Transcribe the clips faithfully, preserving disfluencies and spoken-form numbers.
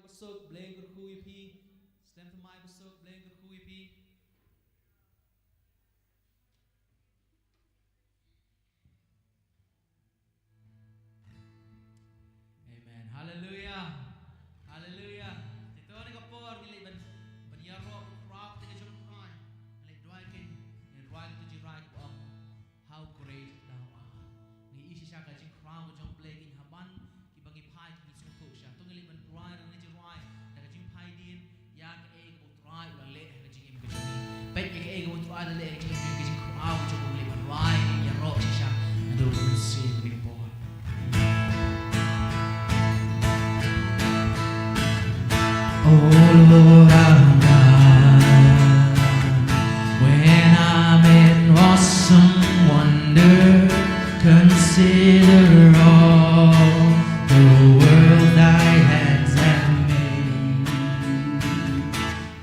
Pasuk, Blei kyrkhu ïa phi. Slem thymmai pasuk, Blei kyrkhu ïa phi. Amen. Hallelujah. Hallelujah. Te to ne ka por ngi leh ban, ban ïaroh, ban khraw ïa ka jong U Trai. Ngi leh duwai kin, ngi duwai kin tu jirai ka ong, "How great thou art." Ngi ïohi shisha ka jingkhraw ka jong U Blei, kin hap ban kiba ngi phai kin sngewthuh shisha. To ngi leh ban duwai, ngi jirai da ka jingphai dien ïa kaei kaba U Trai u la leh ha ka jingim ka jong ngi. Peit ïa kaei kaba U Trai u la leh ha ka jingim, ka jingkhraw ka jong U Blei, ban duwai, ïaroh shisha. Naduh ka mynsiem ka dei ka por. Oh Lord our God, when I'm in awesome wonder, consider all the world thy hands have made.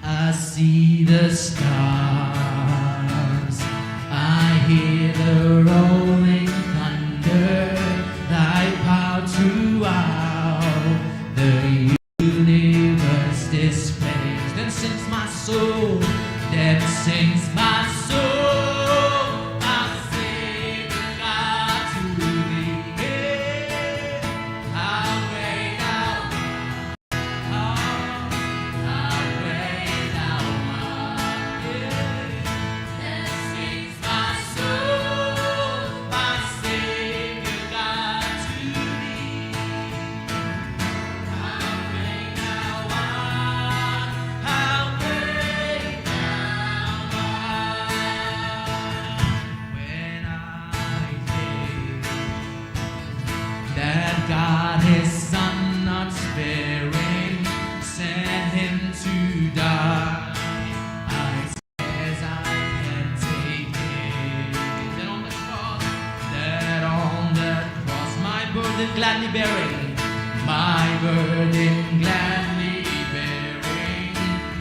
I see the stars, I hear the rolling thunder, thy power throughout the universe displays. Then sings my soul, then sings my soul, my Savior God, to thee. Hey, how great thou art. When I think that God his Son not sparing sent him to die, I scarce I can take it. That on the cross, that on the cross, my burden gladly bearing, my burden gladly bearing,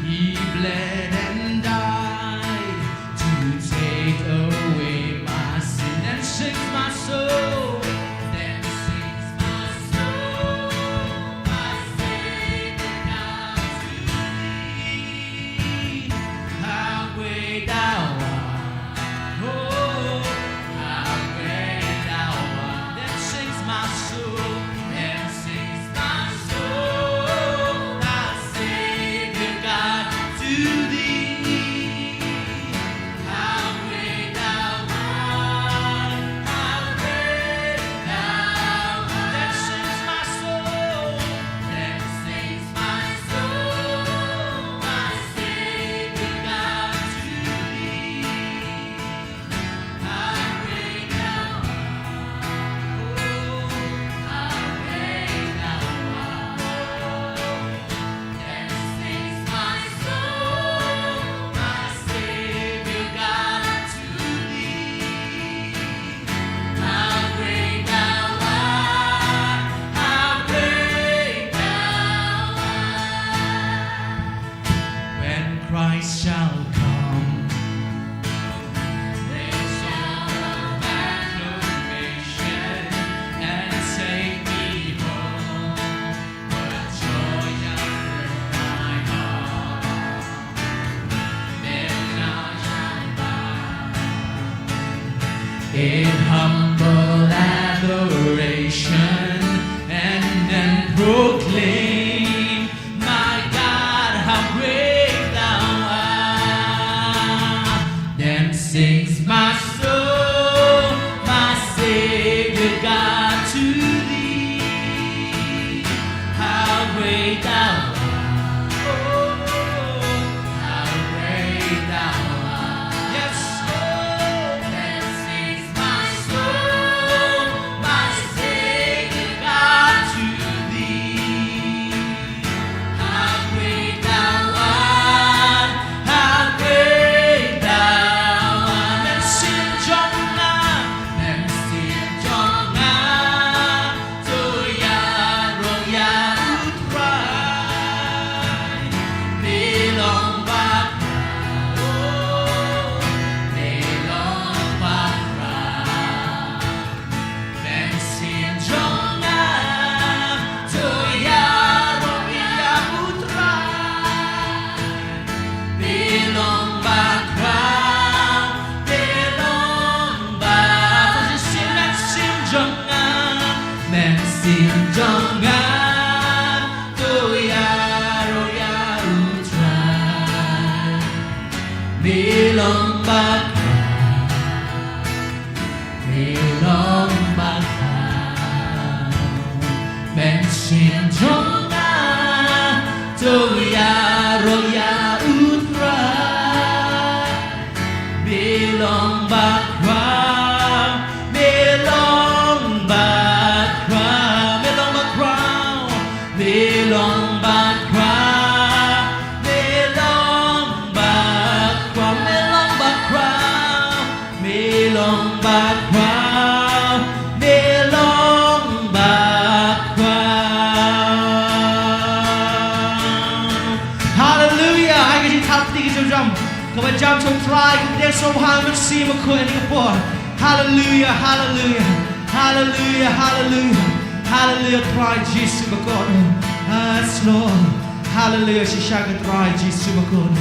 he bled and died to take away my sin. Then sings my soul, then sings my soul, my Savior God, to thee. How great thou art, oh, how great thou art. Then sings my soul, then sings my soul, my Savior God, to thee. How great thou art, how great thou art. Then sings my soul, then sings my soul, my Savior God, to thee. How great thou art, oh, how great thou art. Then sings my soul, my Savior God, to thee. How great thou art, how great thou art. When Christ shall come, there shall be acclamation and say, "Behold, what joy doth fill my heart." Then I shall bow in humble adoration and then proclaim, "My God, how great thou art." Then sings my soul, my Savior God, to thee. How great thou art. Oh, how great thou art. Yes, Lord. Then sings my soul, my Savior God, to thee. Me long ba khraw, mynsiem jong nga, to ïaroh ïa U Trai. Me long ba khraw, me long ba khraw, me long ba khraw, me long ba khraw, me long ba khraw, me long ba khraw, me long ba khraw, me long ba khraw. Hallelujah. Ai ka jingthap kti ka jong jam. Kaba jam sha U Trai, ka pdiang sngewbha, mynsiem bakhuid ha kane ka por. Hallelujah, hallelujah, hallelujah, hallelujah, hallelujah, Trai Jisu bakhuid. Yes, Lord. Hallelujah, shisha ka Trai Jisu bakhuid.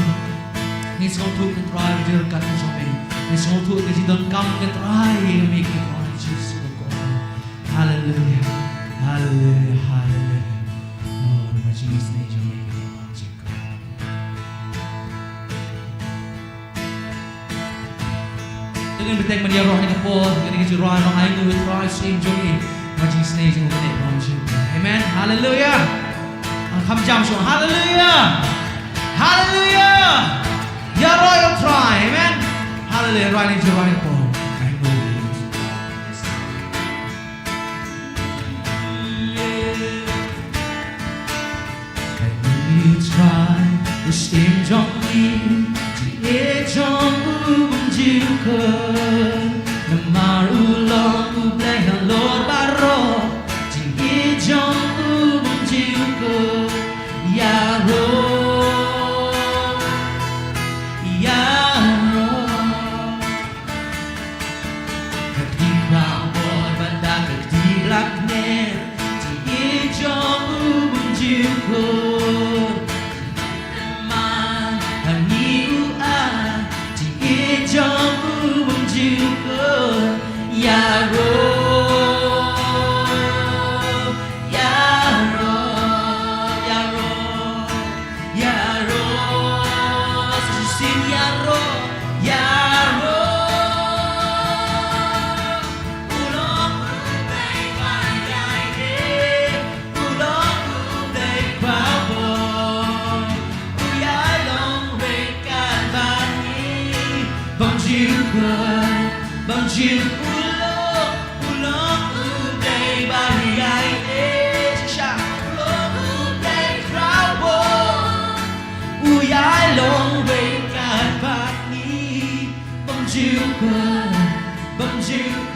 Ngi sngewthuh ka Trai ka jingdonkam ka jong me. Ngi sngewthuh ka jingdonkam ka Trai ïa me ka Trai Jisu bakhuid. Hallelujah, hallelujah, hallelujah. Oh, namar jingisynei jong me ka Trai Jisu. Te ngin bteng ban ïaroh ha kane ka por, kane ka jingrwai, Ai Nguh Ïa U Trai, Syiem Jong Ngi, namar jingisynei jong U Blei, namar jong U Blei. Amen. Hallelujah. Ang kham jam shuh. Hallelujah. Hallelujah. Ïaroh ïa U Trai. Amen. Hallelujah. Rwai ne jingrwai ha kane ka por. Ai Nguh Ïa U Trai. Ai Nguh Ïa U Trai, U Syiem jong ngi, jingïeit jong U bymjukut. Namar U long U Blei halor baroh, jingïeit jong U bymjukut. Ïaroh, ïaroh. Ka kti khraw bor bad da ka kti blak kner, jingïeit jong U bymjukut. Tymmen ha ngi U Ai, jingïeit jong U bymjukut. Ïaroh, ïaroh, ïaroh. Ïaroh, sa shisien ïaroh, ïaroh. U long U Blei ba ïaineh, U long U Blei khraw bor. U ïai long ryngkat bad ngi, bymjukut, bymjukut U long, U long U Blei ba ïaineh. Shisha, U long U Blei khraw bor. U ïai long ryngkat bad ngi, bymjukut, bymjukut.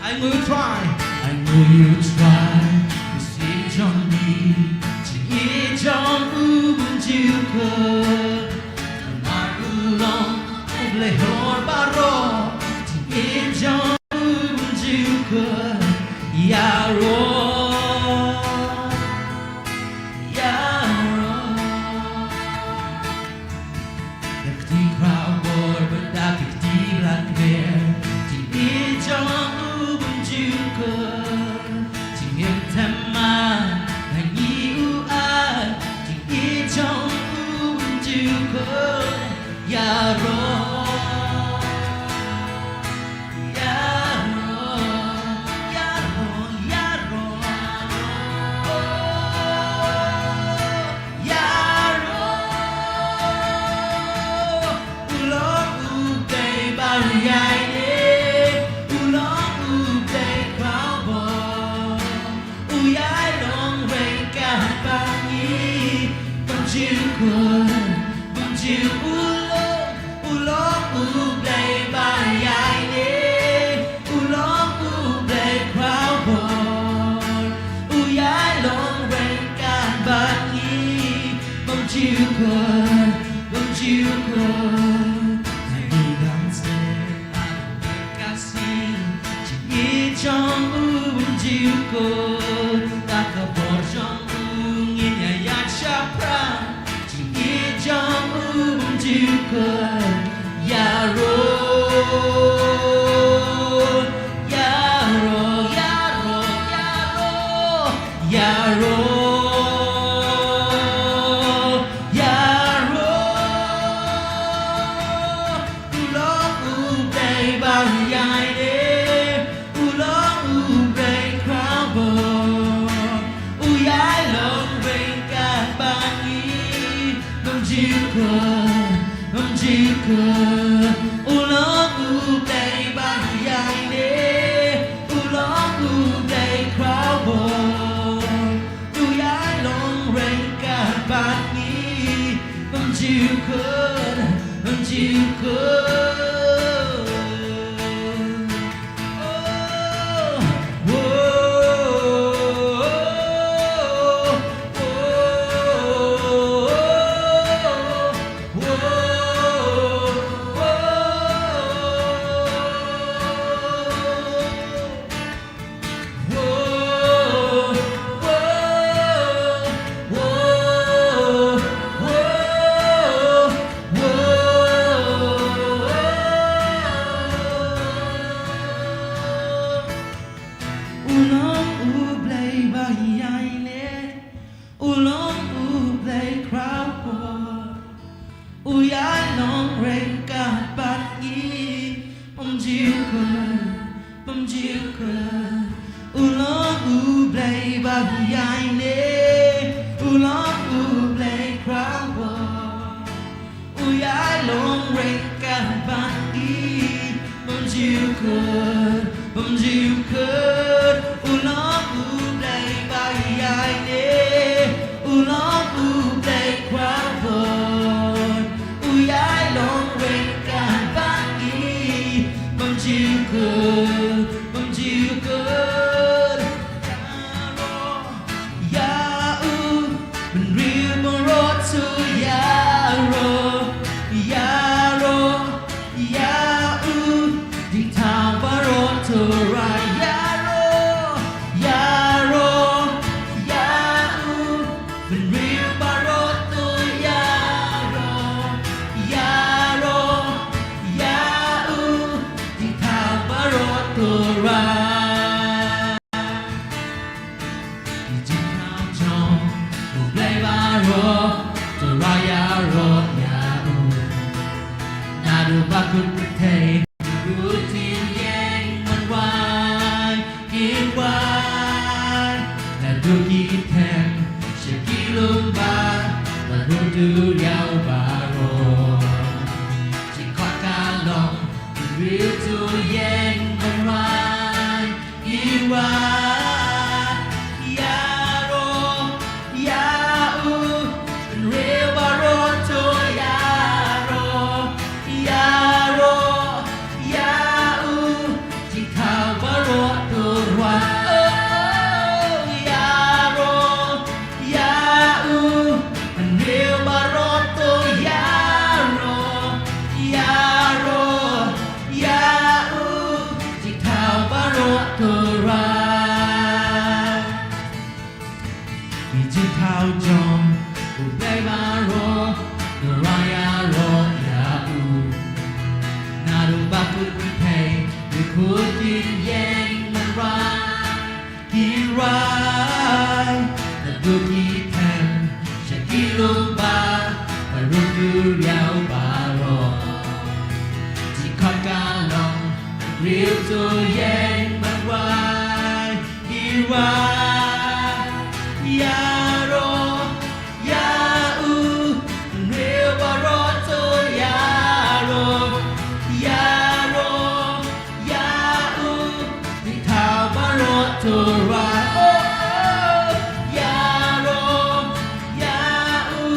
Ai Nguh Ïa U Trai, Ai Nguh Ïa U Trai, U Syiem jong ngi, jingïeit jong U bymjukut. Namar U long U Blei halor baroh, jingïeit jong U bymjukut. Ïaroh, ïaroh. Da ka kti khraw bor bad da ka kti blak kner, jingïeit jong U bymjukut. Jingim tymmen ha ngi U Ai, jingïeit jong U bymjukut. Ïaroh, ïaroh, ïaroh, ïaroh. Ïaroh, U long U Blei ba ïaineh, U long U Blei khraw bor. U ïai long ryngkat bad ngi, bymjukut, bymjukut U long, U long U Blei ba ïaineh. U long U Blei khraw bor, U ïai long ryngkat bad ngi, bymjukut, bymjukut. Ngi dang sngewthuh ka sngi, jingïeit jong U bymjukut, da ka bor jong U ngin ïaid shaphrang. Jingïeit jong U bymjukut. Ïaroh, ïaroh, ïaroh, ïaroh, ïaroh. Bym ju kut, u long U Blei ba ïaineh, u long U Blei khrawbor. U ïai long ryngkat bad ngi. Bym ju kut, bym ju kut, u long U Blei ba ïaineh, u long U Blei khrawbor. U ïai long ryngkat bad ngi. Bym ju kut, bym ju kut. Ïaroh ïa u, bynriew baroh to ïaroh, ïaroh ïa u, jingthaw baroh to rai. Ïaroh, ïaroh ïa u, bynriew baroh to ïaroh, ïaroh ïa u, jingthaw baroh to rai. Ki jingthaw jong U Blei baroh to rai ïaroh ïa u. Naduh ba kut pyrthei, naduh ki ïeng ban wai, ki wai. Naduh ki them sha ki lum bad naduh duriaw baroh. Jingkhot ka long, bynriew to ïeng ban wai, ki wai. Ïaroh ïa u, bynriew baroh to ïaroh, ïaroh ïa u, jingthaw baroh to rai. Oh, ïaroh ïa u, bynriew baroh to ïaroh, ïaroh ïa u, jingthaw baroh to rai. Ki jingthaw jong U Blei baroh to rai ïaroh ïa u. Naduh ba kut pyrthei, naduh kut ki ïeng ban rai, ki rai. Naduh ki them sha ki lum bad naduh duriaw baroh. Jingkhot ka long, bynriew to ïeng ban wai, ki wai. Ïaroh ïa u, bynriew baroh to ïaroh, ïaroh ïa u, jingthaw baroh to rai. Oh, oh. Ïaroh ïa u,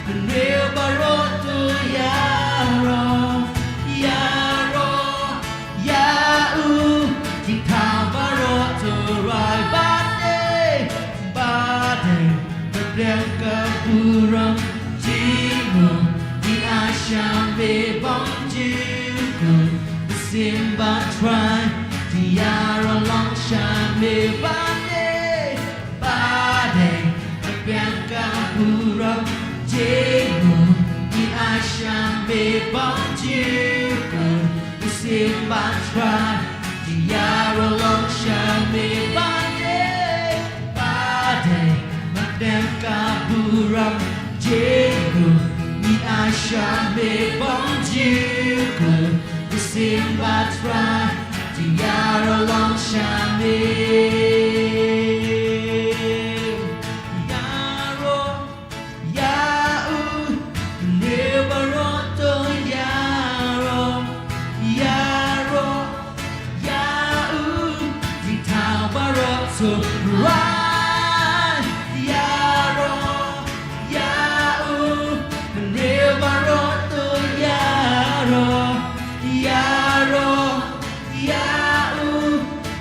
bynriew baroh to ïaroh, ïaroh ïa u, jingthaw baroh to rai. Ba dei, ba dei, ba pdiang ka burom jingmut, ngi ai sha me ba jingkut, mynsiem bad trai, jingïaroh long sha me. Ba dei, ba dei, ba pdiang ka burom jingmut, ngi ai sha me ba jingkut, mynsiem bad trai, jingïaroh long sha me. Ba dei, ba dei, ba pdiang ka burom jingmut, ngi ai sha me ba jingkut, mynsiem bad trai, jingïaroh long sha me. Ïaroh ïa u, bynriew baroh to ïaroh, ïaroh ïa u, jingthaw baroh to rai. Ïaroh ïa u, bynriew baroh to ïaroh, ïaroh ïa u,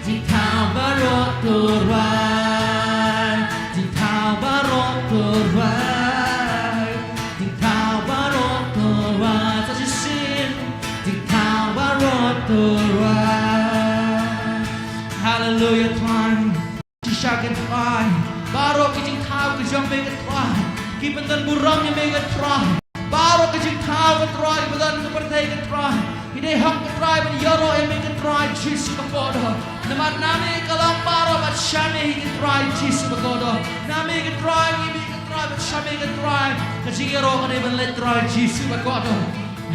jingthaw baroh to rai, jingthaw baroh to rai, jingthaw baroh to rai. Sa shisien, jingthaw baroh to rai. Haleluia, Trai. Shisha, ko Trai, baroh ki jingthaw ki jong me, ko Trai, ki pyndon burom ïa me, ko Trai. Baroh ki jingthaw, ko Trai, ki pyndon ka pyrthei, ko Trai, ki dei hok, ko Trai, ban ïaroh ïa me, ko Trai Jisu bakordor. Namar na me ka long baroh bad sha me hi, ko Trai Jisu bakordor. Na me, ko Trai, ngi mih, ko Trai, bad sha me, ko Trai, ka jingïaroh ka dei ban leit, Trai Jisu bakordor.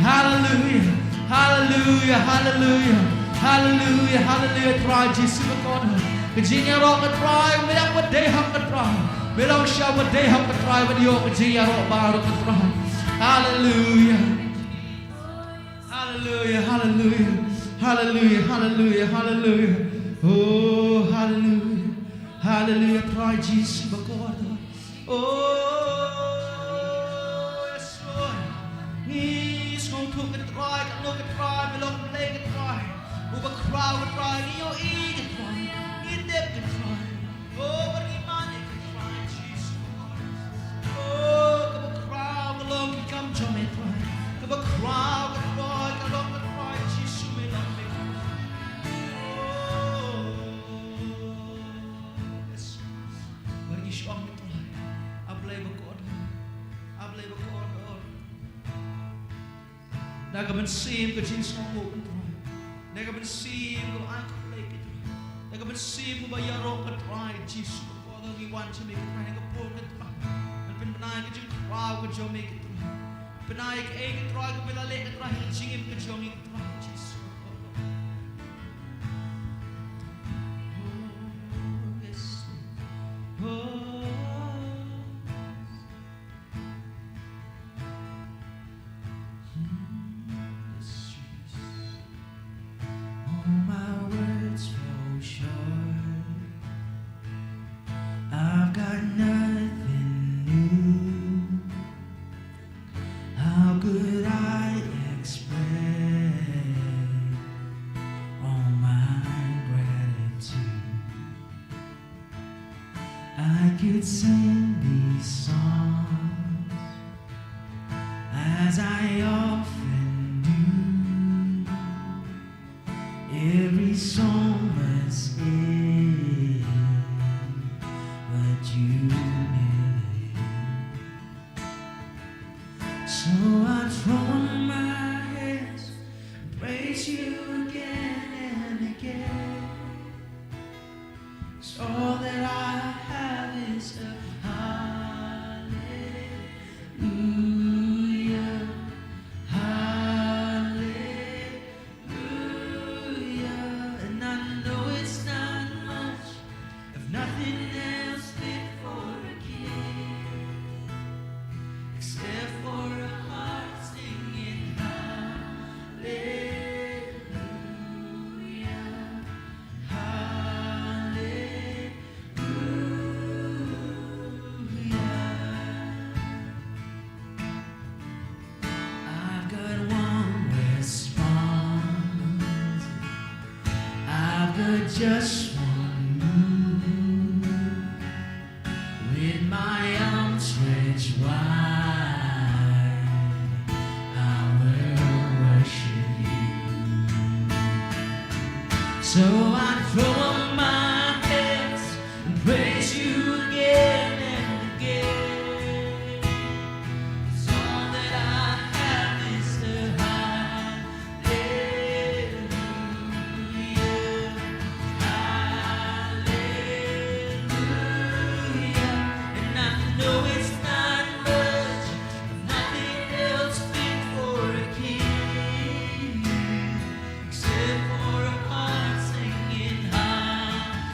Haleluia, haleluia, haleluia. Haleluia, haleluia, Trai Jisu bakordor. Ka jingïaroh ka Trai, me long ba dei hok ka Trai. Me long sha ba dei hok ka Trai, ba ïoh ka jingïaroh baroh ka Trai. Haleluia. Haleluia, haleluia. Haleluia, haleluia, haleluia. Oh, haleluia. Haleluia, Trai Jisu bakordor. Oh, yes, Lord. Ngi sngewthuh ka Trai, katno ka Trai, me long Blei ka Trai. Uba khraw ka Trai, ngi ïohi ka Trai. Ngi tip ka Trai. Oh, ba ngi mane ka Trai, Jisu. Oh, kaba khraw ka long ki kam jong me Trai. Kaba khraw ka Trai, ka long ka Trai, Jisu me long me. Oh, yes. Ba ngi shong me Trai. A Blei bakordor. A Blei bakordor. Da ka mynsiem ka jingsngewnguh ka Trai. Da ka mynsiem kaba ai khublei ka Trai. Da ka mynsiem kaba ïaroh ka Trai Jisu. Ka por ngi wan sha me ka Trai, ka por ka Trai. Ngan pynbna ïa ka jingkhraw ka jong me ka Trai. Pynbna ïa kaei ka Trai kaba la leh ka Trai ha ka jingim ka jong ngi ka Trai Jisu. Oh, yes. Oh. All my words fall short. I've got nothing new. How could I express all my gratitude? I could sing these songs as I often do every summer's day, but you never do. So I throw up my hands and praise you again and again. 'Cause all that I have is a hallelujah, hallelujah. And I know it's not much, if nothing else fit for a king, except for a heart singing hallelujah. Hallelujah. I've got one response. I've got just one move. With my arms stretched wide, I will worship you. So I throw up my hands and praise you again and again. 'Cause all that I have is a hallelujah, hallelujah. And I know it's not much, nothing else fit for a king, except for a heart singing hallelujah.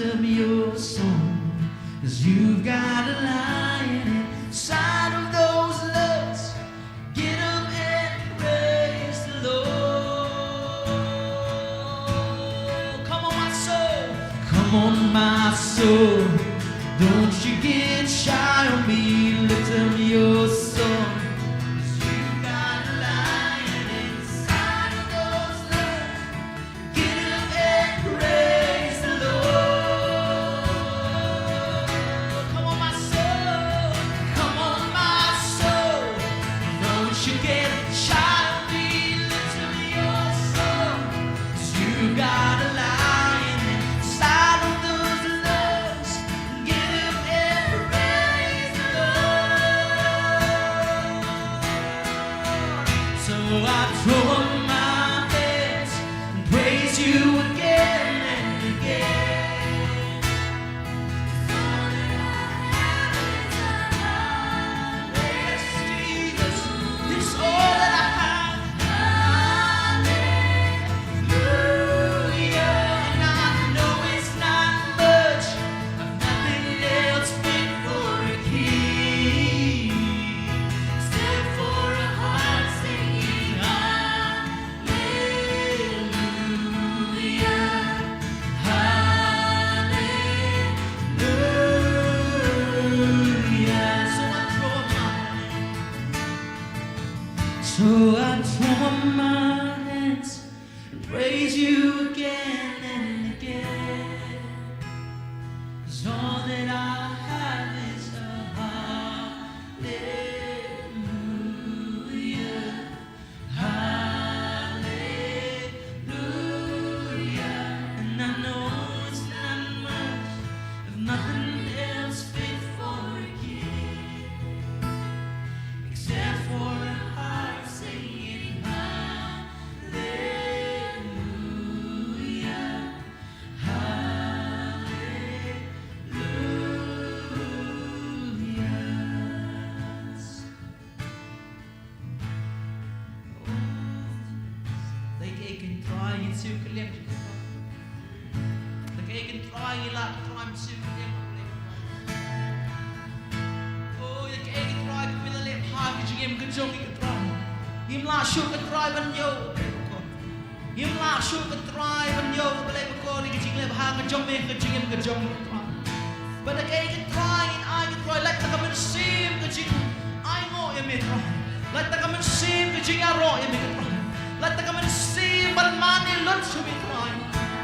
Of your song, 'cause you've got a lion inside of those lungs. Get up and praise the Lord. Come on, my soul. Come on, my soul. Don't you get shy on me. Lift up your song. 'Cause you've got a lion inside of those lungs. Get up and praise the Lord. Come on, my soul. Come on, my soul. Don't you get shy on me. Lift up your song. 'Cause you got a lion inside of those lungs. Get up and praise the Lord. So I throw up my hands and praise you again and again. Yes, Jesus, it's all that I have. Hallelujah. And I know it's not much, but nothing else fit for a king except for a heart singing hallelujah. Hallelujah. So I throw up my hands. So I throw up my hands and praise you again and again. 'Cause all that I have is a hallelujah. Hallelujah. And I know it's not much, if nothing else fit for a king, except for a heart singing hallelujah. Hallelujah. Lei kaei ka Trai, ngin siew kylleng. Lei kaei ka Trai, ngi la ka Trai, ngin siew kylleng. Oh, lei kaei ka Trai, kaba la leh bha ka jingim ka jong ngi ka Trai. Ngim lah shuh ka Trai ban ïoh. Ngim lah shuh ka Trai ban ïoh, ka Blei bakor, ïa ka jingleh bha ka jong me ha ka jingim ka jong ngi ka Trai. Bad lei kaei ka Trai ngin ai ka Trai, lait na ka mynsiem ka jingainguh ïa me Trai. Lait na ka mynsiem ka jingïaroh ïa me ka Trai. Lait na ka mynsiem ban mane lut sha me Trai.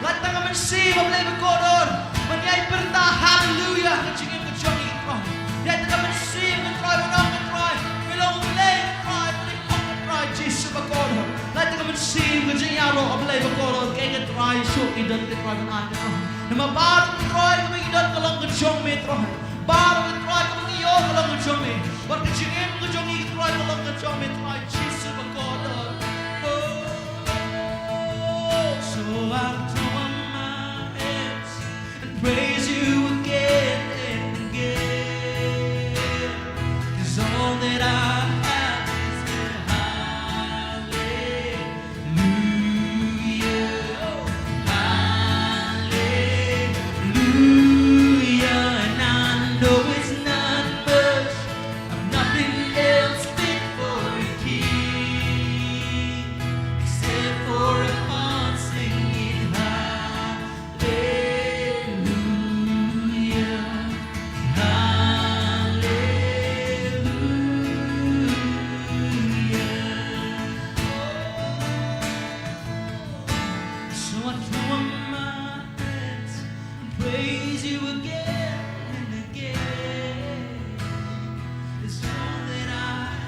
Lait na ka mynsiem, a Blei bakordor, ban ïai pyrta haleluia ha ka jingim ka jong ngi ka Trai. Lait na ka mynsiem ka Trai, ban ong ka Trai, me long U Blei ka Trai, U Blei ka Trai, Jisu bakordor. Lait na ka mynsiem ka jingïaroh, a Blei bakordor, kaei ka Trai shuh ngi don ka Trai ban ai ka Trai. Namar baroh ka Trai kaba ngi don ka long ka jong me Trai. Baroh ka Trai kaba ngi ïoh ka long ka jong me. Bad ka jingim ka jong ngi ka Trai ka long ka jong me Trai Jisu bakordor. Oh, so I throw up my hands and praise you again and again. 'Cause all that I have is a hallelujah, hallelujah. And I know it's not much, I've nothing else fit for a king, except for a heart singing hallelujah. Hallelujah. So I throw up my hands and praise you again and again. 'Cause all that I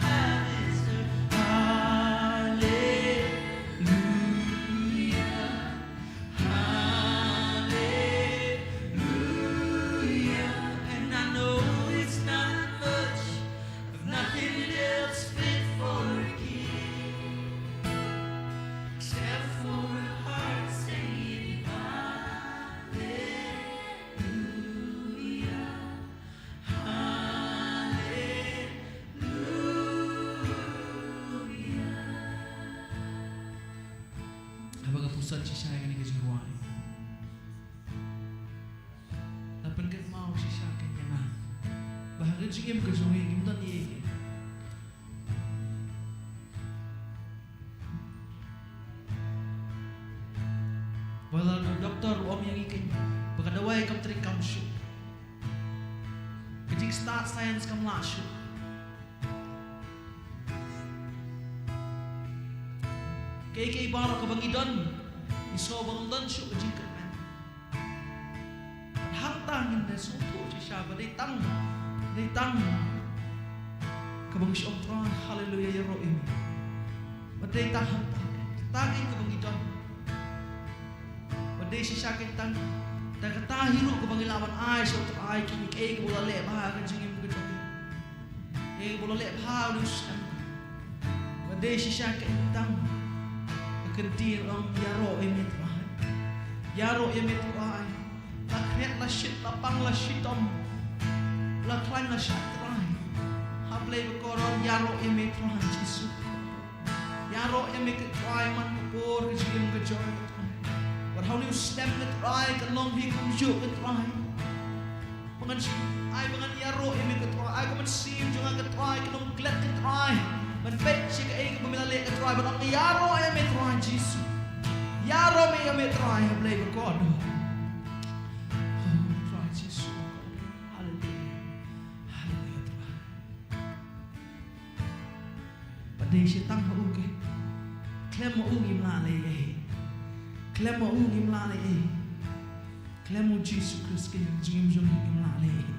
have is a hallelujah. Hallelujah. And I know it's not much, if nothing else fit for a king, except for a heart singing hallelujah. Haleluia. Haba nga pyrshang shisha ïa kane ka jingrwai, jingim ka jong ngi, ngim don ei ei. Ba la u doktor u ong ïa ngi kein ba ka dawai kam trei kam shuh. Ka jingstad science kam lah shuh. Kaei kaei baroh kaba ngi don, ngi sngew ba ngim don shuh ka jingkyrmen. Hangta ngin da sngewthuh shisha ba dei tang, dei tang kaba ngi shu ong Trai, haleluya, ïaroh ïa me. Ba dei tang hangta, tang ïa kaba ngi don. Ba dei shisha kein tang da kata hi ruh kaba ngi lah ban ai sha u Trai kiei kiei kaba u la leh bha ha ka jingim ka jong ngi. Ïa kaba u la leh bha ha une u snem. Ba dei shisha kein tang ka kyntien ong ïaroh ïa me Trai. Ïaroh ïa me Trai. La khriat la shit, la pang la shitom, la khlaiñ la shait Trai. Ha Blei ba kordor, ïaroh ïa me Trai Jisu. Ïaroh ïa me ko Trai man ka por ka jingim ka jong ngi ko Trai. Wat ha une u snem ko Trai kan long hi kumjuh ko Trai. Ba ngan shu ai ba ngan ïaroh ïa me ko Trai. Ai ka mynsiem jong nga ko Trai kan ym klet ko Trai ban peit sha kaei kaba me la leh ko Trai, ban ong ïaroh ïa me Trai Jisu. Ïaroh me ïa me Trai ha Blei ba kordor. Oh Trai Jisu. Haleluya. Haleluya Trai. Ba dei shi tang ha u ke. Khlem ma u ngim lah leh ei. Khlem ma u ngim lah leh ei. Khlem u Jisu Khrist ke jingim jong ngi ngim lah leh ei.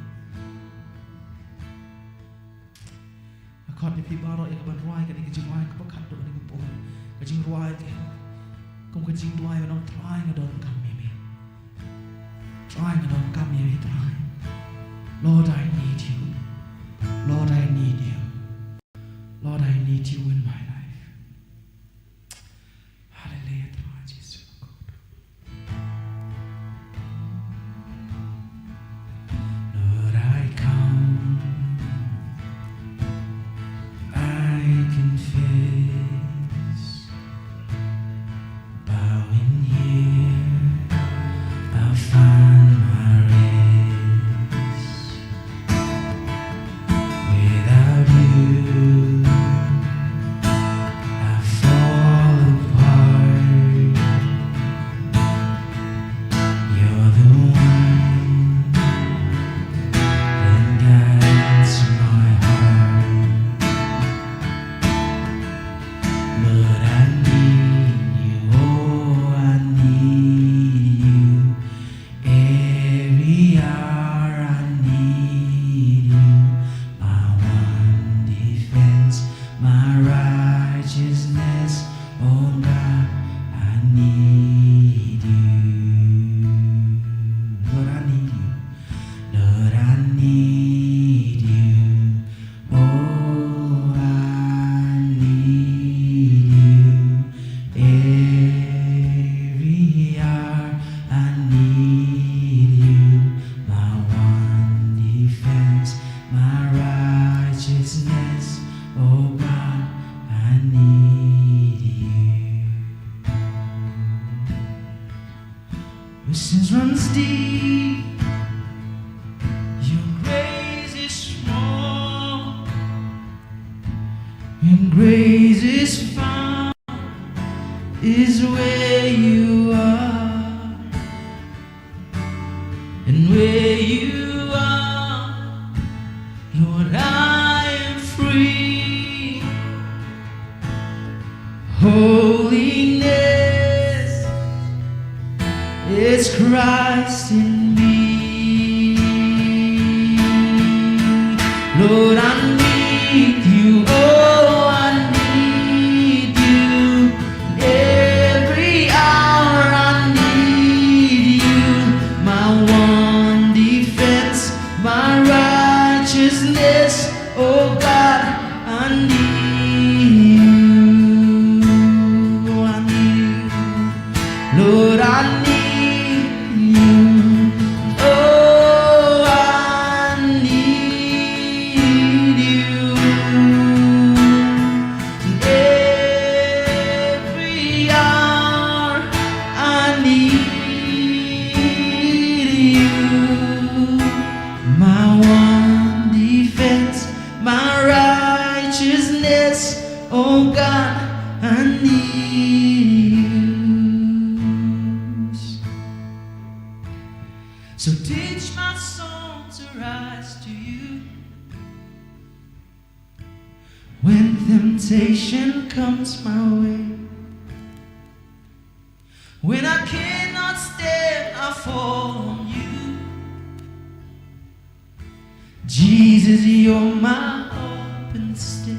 Nga khot ïa phi baroh ïa ka ban rwai kane ka jingrwai kaba khatduh kane ka por. Ka jingrwai ke kum ka jingduwai ban ong Trai nga donkam ïa me. Trai nga donkam ïa me Trai. Lord, I need you. Lord, I need you. Lord, I need you in my life. Haleluya, Trai Jisu. Lord, I come, I confess, bowing here, I find my rest. Without you, I fall apart. You're the one that guides my heart. But I need you, oh, I need you. Every hour I need you, my one defense, my righteousness. Oh God, I need you. Lord, I need you. Lord, I need you. Oh, I need you. Every hour I need you. My one defense, my righteousness. Oh God, I need you. Your sins runs deep. Your grace is strong. When grace is found, is where you are. And where you are, Lord, I am free. Holiness is Christ in me. Lord, I need you. Oh, I need you. Every hour I need you. My one defense, my righteousness. Oh God, I need you. Oh, I need you. Lord, I need you. So teach my soul to rise to you when temptation comes my way. When I cannot stand, I fall on you. Jesus, you're my hope and stay.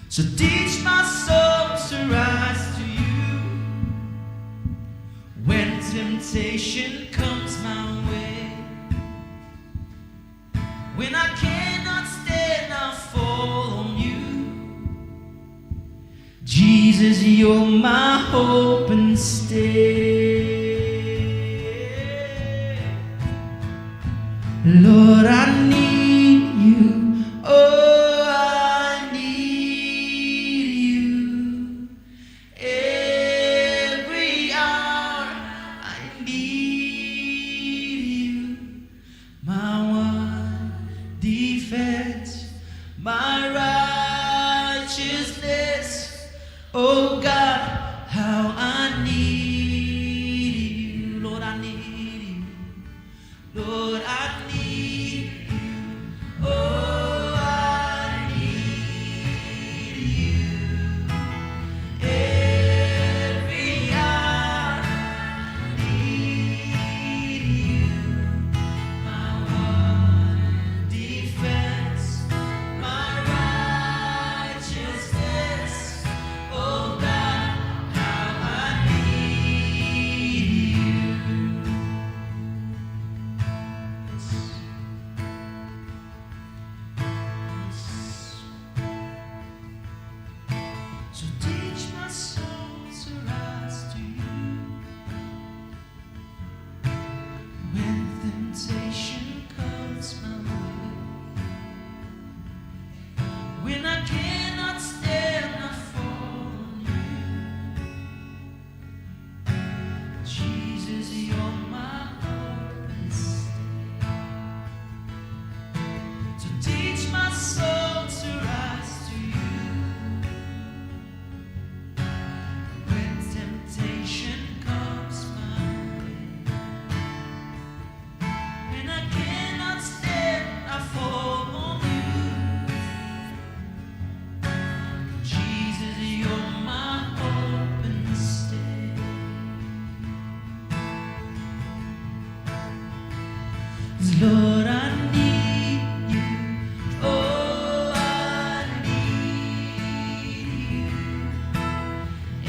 So teach my soul to rise to you when temptation comes my way. When I cannot stand, I fall on you. Jesus, you're my hope and stay. Lord, I need you. Oh, I need you. Every hour I need you. My one defense, my righteousness. Oh God, how I need you. Lord, I need you. Lord, I need you. Oh, I need you. Every hour I need you. My one defense, my righteousness. Oh God, how I need you. So teach my soul to rise to you when temptation comes my way. When I cannot stand, I fall on you. Jesus, you're my hope and stay. So teach my soul to rise to you when temptation comes my way. When I cannot stand, I fall on you. Jesus, you're my hope and stay. Lord, I need you. Oh, I need you.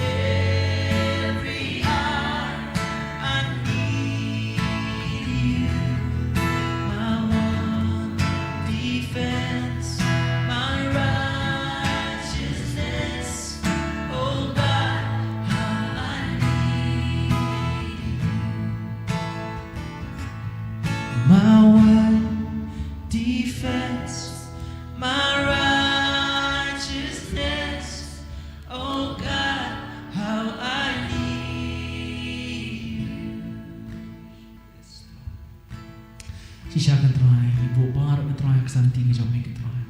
Every hour I need you. My one defense, my righteousness. Oh God, how I need you. My one defense, my righteousness. Oh God, how I need you. Shisha, ko Trai, ngi buh baroh, ko Trai, ka santi ka jong me, ko Trai.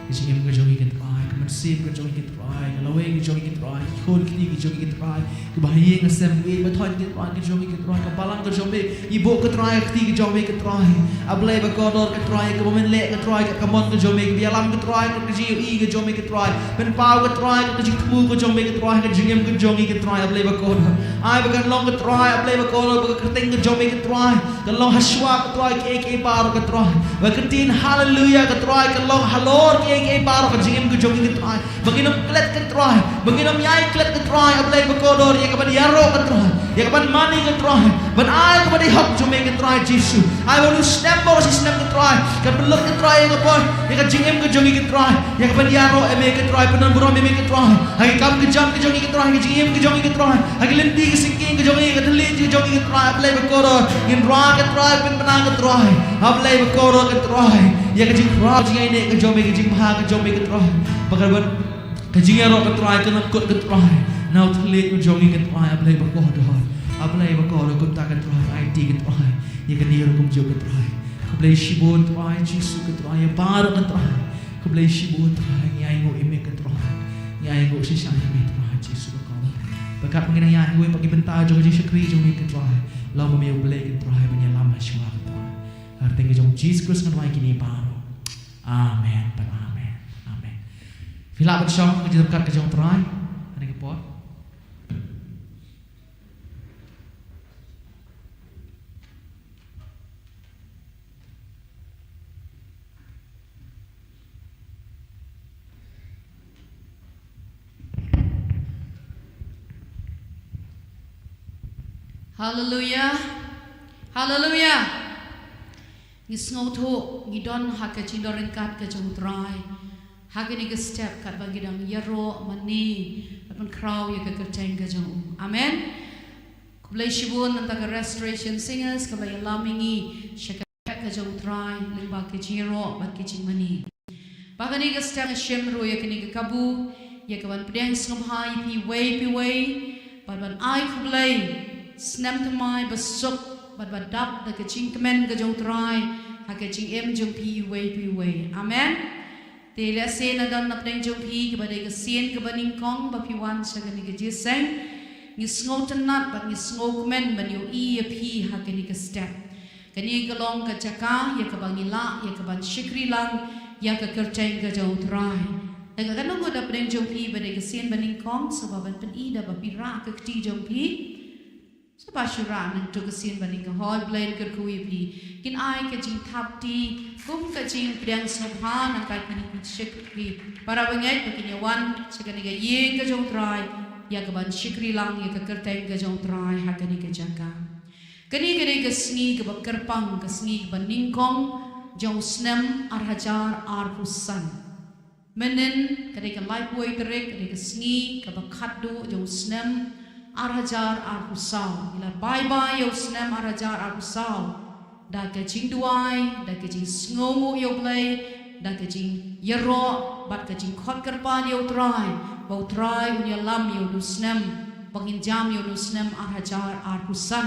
Ka jingim ka jong ngi, ko Trai, ka mynsiem ka jong ngi, ko Trai, ka lawei ka jong ngi, ko Trai, ki khun ki kti ki jong ngi, ko Trai, kiba ha ïing ha sem, kiba ïeit ba thoh, ko Trai, ka jong ngi, ko Trai, ka balang ka jong me, ngi buh, ko Trai, ka kti ka jong me, ko Trai. A Blei ba kordor, ko Trai, kaba men leh, ko Trai, ka mon ka jong me, kaba ïalam, ko Trai, ka jingïohi ka jong me, ko Trai. Pynpaw, ko Trai, ka jingthmu ka jong me, ko Trai, ka jingim ka jong ngi, ko Trai, a Blei ba kordor. Ai ba kan long, ko Trai, a Blei ba kordor, ba ka kyrteng ka jong me, ko Trai, kan long ha shuwa, ko Trai, kiei kiei baroh, ko Trai. Ba ka ktien haleluya, ko Trai, kan long halor kiei kiei baroh ka jingim ka jong ngi, ko Trai. Ba ngin ym klet, ko Trai, ba ngin ym ïai klet, ko Trai, a Blei ba kordor, ïa kaban ïaroh, ko Trai, ïa kaban mane, ko Trai, ban ai kaba dei hok jong me, ko Trai Jisu. Ai ba une u snem baroh shi snem, ko Trai, kan pynlut, ko Trai, ïa ka por, ïa ka jingim ka jong ngi, ko Trai, ïa kaban ïaroh ïa me, ko Trai, pyndonburom ïa me, ko Trai, ha ki kam ki jam ki jong ngi, ko Trai, ha ka jingim ka jong ngi, ko Trai, ha ki lynti ki syngkien ki jong ngi, ha ka thylliej ki jong ngi, ko Trai, a Blei ba kordor, ngin rwai, ko Trai, pynbna, ko Trai, a Blei ba kordor, ko Trai, ïa ka jingkhraw jingïaineh ka jong me, ka jingbha ka jong me, ko Trai, ba ka ban ka jingïaroh, ko Trai, kan ym kut, ko Trai, na u thylliej u jong ngi, ko Trai, a Blei ba kordor. A Blei ba kordor, kumta, ko Trai, aiti, ko Trai, ïa kane ruh kumjuh, ko Trai. Khublei shibun, Trai Jisu, ko Trai, ïa baroh, ko Trai. Khublei shibun, Trai, ngi ainguh ïa me, ko Trai. Ngi ainguh shisha ïa me, Trai Jisu ba kordor. Ba katba ngi nang ïainguh ïa ka bynta jong ka jingshakri jong me, ko Trai, Long ma me U Blei ko Trai ban ïalam ha shuwa ko Trai. Ha ka kyrteng ka jong U Jisu Khrist nga duwai kine baroh. Amen. Bad amen. Amen. Phi lah ban shong ha ka jingdon ryngkat ka jong U Trai ha kane ka por. Haleluya. Haleluya. Ngi sngewthuh ngi don ha ka jingdon ryngkat ka jong U Trai ha kane ka step katba ngi dang ïaroh, mane bad pynkhraw ïa ka kyrteng ka jong U. Amen. Khublei shibun na ka bynta ka Restoration Singers kaba ïalam ïa ngi sha ka ka jong U Trai lyngba ka jingïaroh bad ka jingmane. Ba kane ka step nga shim ruh ïa kane ka kabu ïa ka ban pdiang sngewbha ïa phi iwei pa iwei bad ban ai khublei snem thymmai ba suk bad ba dap da ka jingkmen ka jong U Trai ha ka jingim jong phi iwei pa iwei. Amen. Te lehse na don na pdeng jong phi kaba dei ka sien kaba nyngkong ba phi wan sha kane ka jingïaseng. Ngi sngewtynnat bad ngi sngewkmen ban ïohi ïa phi ha kane ka step. Kane ka long ka jaka ïa kaba ngi lah ïa ka ban shakri lang ïa ka kyrteng ka jong U Trai. Te ka kano ngut na pdeng jong phi ba dei ka sien ba nyngkong, sngewbha ban pyni da ba phi rah ka kti jong phi. Sngewbha shu rah nangtu ka sien ba nyngkong. Hooid, Blei un kyrkhu ïa phi. Kin ai ka jingthap kti kum ka jingpdiang sngewbha na ka bynta kine ki shakri, ki para bangeit ba kin ïa wan sha kane ka ïing ka jong U Trai ïa ka ban shakri lang ïa ka kyrteng ka jong U Trai ha kane ka jaka. Kane ka dei ka sngi kaba kyrpang, ka sngi kaba nyngkong jong u snem ar hajar arphew san. Mynnin ka dei ka laiphew tarik, ka dei ka sngi kaba khatduh jong u snem ar hajar arphew saw. Ngi la bye bye ïa u snem ar hajar arphew saw da ka jingduwai, da ka jingsngewnguh ïa U Blei, da ka jingïaroh bad ka jingkhot kyrpad ïa U Trai ba U Trai un ïalam ïa une u snem, ba ngin jam ïa une u snem ar hajar arphew san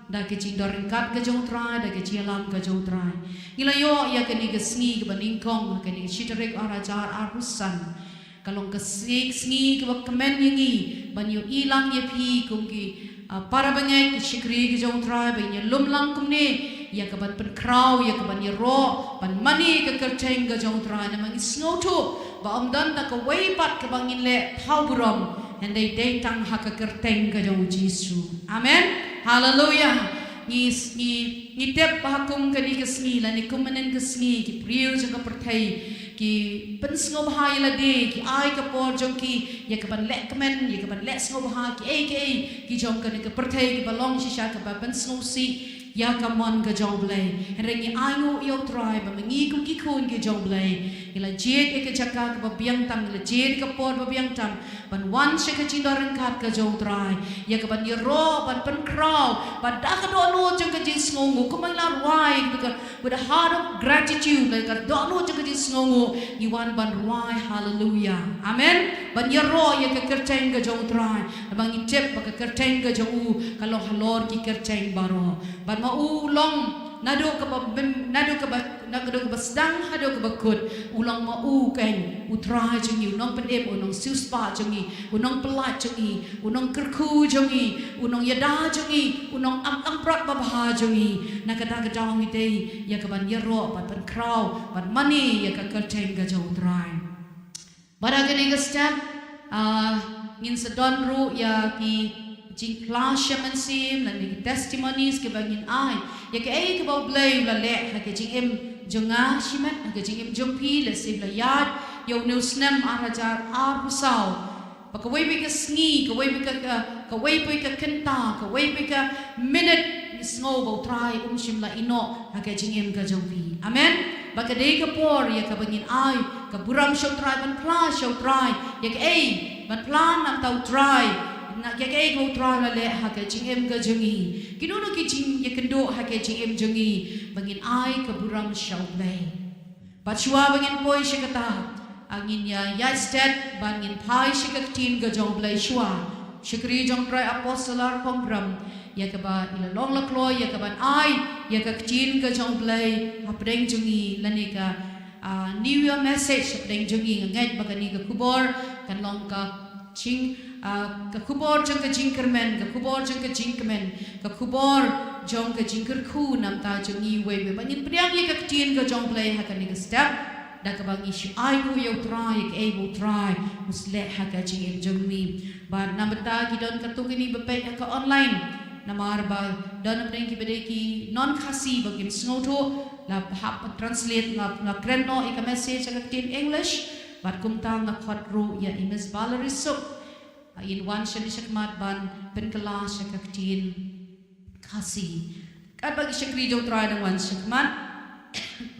da ka jingdon ryngkat ka jong U Trai, da ka jingïalam ka jong U Trai. Ngi la ïoh ïa kane ka sngi kaba nyngkong, kane ka shi tarik ar hajar arphew san. Ka long ka sngi, sngi kaba kmen ïa ngi ban ïohi lang ïa phi kum ki, ah, para bangeit, ki shakri ki jong U Trai, ban ïalum lang kumne ïa ka ban pynkhraw, ïa ka ban ïaroh, ban mane ka kyrteng ka jong U Trai. Namar ngi sngewthuh ba ym don da kawei pat kaba ngin leh thaw burom, hynrei dei tang ha ka kyrteng ka jong U Jisu. Amen. Haleluya. Ngi, ngi, ngi tip ba ha kum kane ka sngi lane kum mynnin ka sngi, ki briew jong ka pyrthei ki pynsngewbha ïa lade, ki ai ka por jong ki ïa ka ban leh kmen, ïa ka ban leh sngewbha kiei kiei ki jong kane ka pyrthei, kiba long shisha kaba pynsngewsih ïa ka mon ka jong U Blei. Hynrei ngi ainguh ïa U Trai ba ma ngi kum ki khun ki jong U Blei, ngi la jied ïa ka jaka kaba biang tam, ngi la jied ïa ka por ba biang tam ban wan sha ka jingdon ryngkat ka jong U Trai, ïa ka ban ïaroh, ban pynkhraw, ban da ka dohnud jong ka jingsngewnguh, kumba ngi la rwai, ka, with a heart of gratitude, ka dohnud jong ka jingsngewnguh, ngi wan ban rwai haleluya. Amen. Ban ïaroh ïa ka kyrteng ka jong U Trai, namar ngi tip ba ka kyrteng ka jong U ka long halor ki kyrteng baroh. Bad ma U u long naduh kaba bym, naduh kaba, naduh kaba sdang haduh kaba kut, U long ma U keiñ U Trai jong ngi, U Nongpynim, U Nongsiewspah jong ngi, U Nongpyllait jong ngi, U Nongkyrkhu jong ngi, U Nongïada jong ngi, U Nongap Langbrot babha jong ngi. Na kata ka daw ngi dei ïa ka ban ïaroh, ban pynkhraw, ban mane ïa ka kyrteng ka jong U Trai. Bad ha kane ka step, ah, ngin sa don ruh ïa ki jingphla sha mynsiem lane ki testimonies kiba ngin ai ïa kaei kaba U Blei u la leh ha ka jingim jong nga shimet, ha ka jingim jong phi, lehse phi la ïaid ïa une u snem ar hajar arphew saw. Ba kawei pa ka sngi, kawei pa ka, ka, kawei pa ka kynta, kawei pa ka minit ngi sngew ba U Trai um shym la ïehnoh ha ka jingim ka jong phi. Amen. Ba ka dei ka por ïa kaba ngin ai ka burom sha U Trai, ban phla sha U Trai ïa kaei, ban phla na ka bynta U Trai, na ïa kaei kaba U Trai u la leh ha ka jingim ka jong ngi. Kino kino ki jingïakynduh ha ka jingim jong ngi ba ngin ai ka burom sha U Blei. Bad shuwa ba ngin poi sha kata, ah, ngin ïa ïaid stet ban ngin phai sha ka ktien ka jong U Blei shuwa. Shakri jong U Trai Apostol Larkhongkhrem, ïa kaba i la long la kloi ïa ka ban ai ïa ka ktien ka jong U Blei hapdeng jong ngi lane ka, ah, New Year message hapdeng jong ngi. Nga ngeit ba kane ka khubor kan long ka jing Ah, ka khubor jong ka jingkyrmen, ka khubor jong ka jingkmen, ka khubor jong ka jingkyrkhu namar jong ngi wei wei. Ba ngin pdiang ïa ka ktien ka jong U Blei ha kane ka step. Da kaba ngi shu ai nguh ïa U Trai, ïa kaei ba U Trai u sa leh ha ka jingim jong ngi. Bad namar ki don katto katne ba peit ha ka online. Namar ba don hapdeng kiba dei ki non Khasi ba kim sngewthuh, la hap translate, la, la kren noh ïa ka message ha ka ktien English. Bad kumta nga khot ruh ïa i Miss Valerie Suk. Ba in wan shane shakhmat ban pynkylla sha ka ktien Khasi. Katba ki shakri jong U Trai dang wan shakhmat.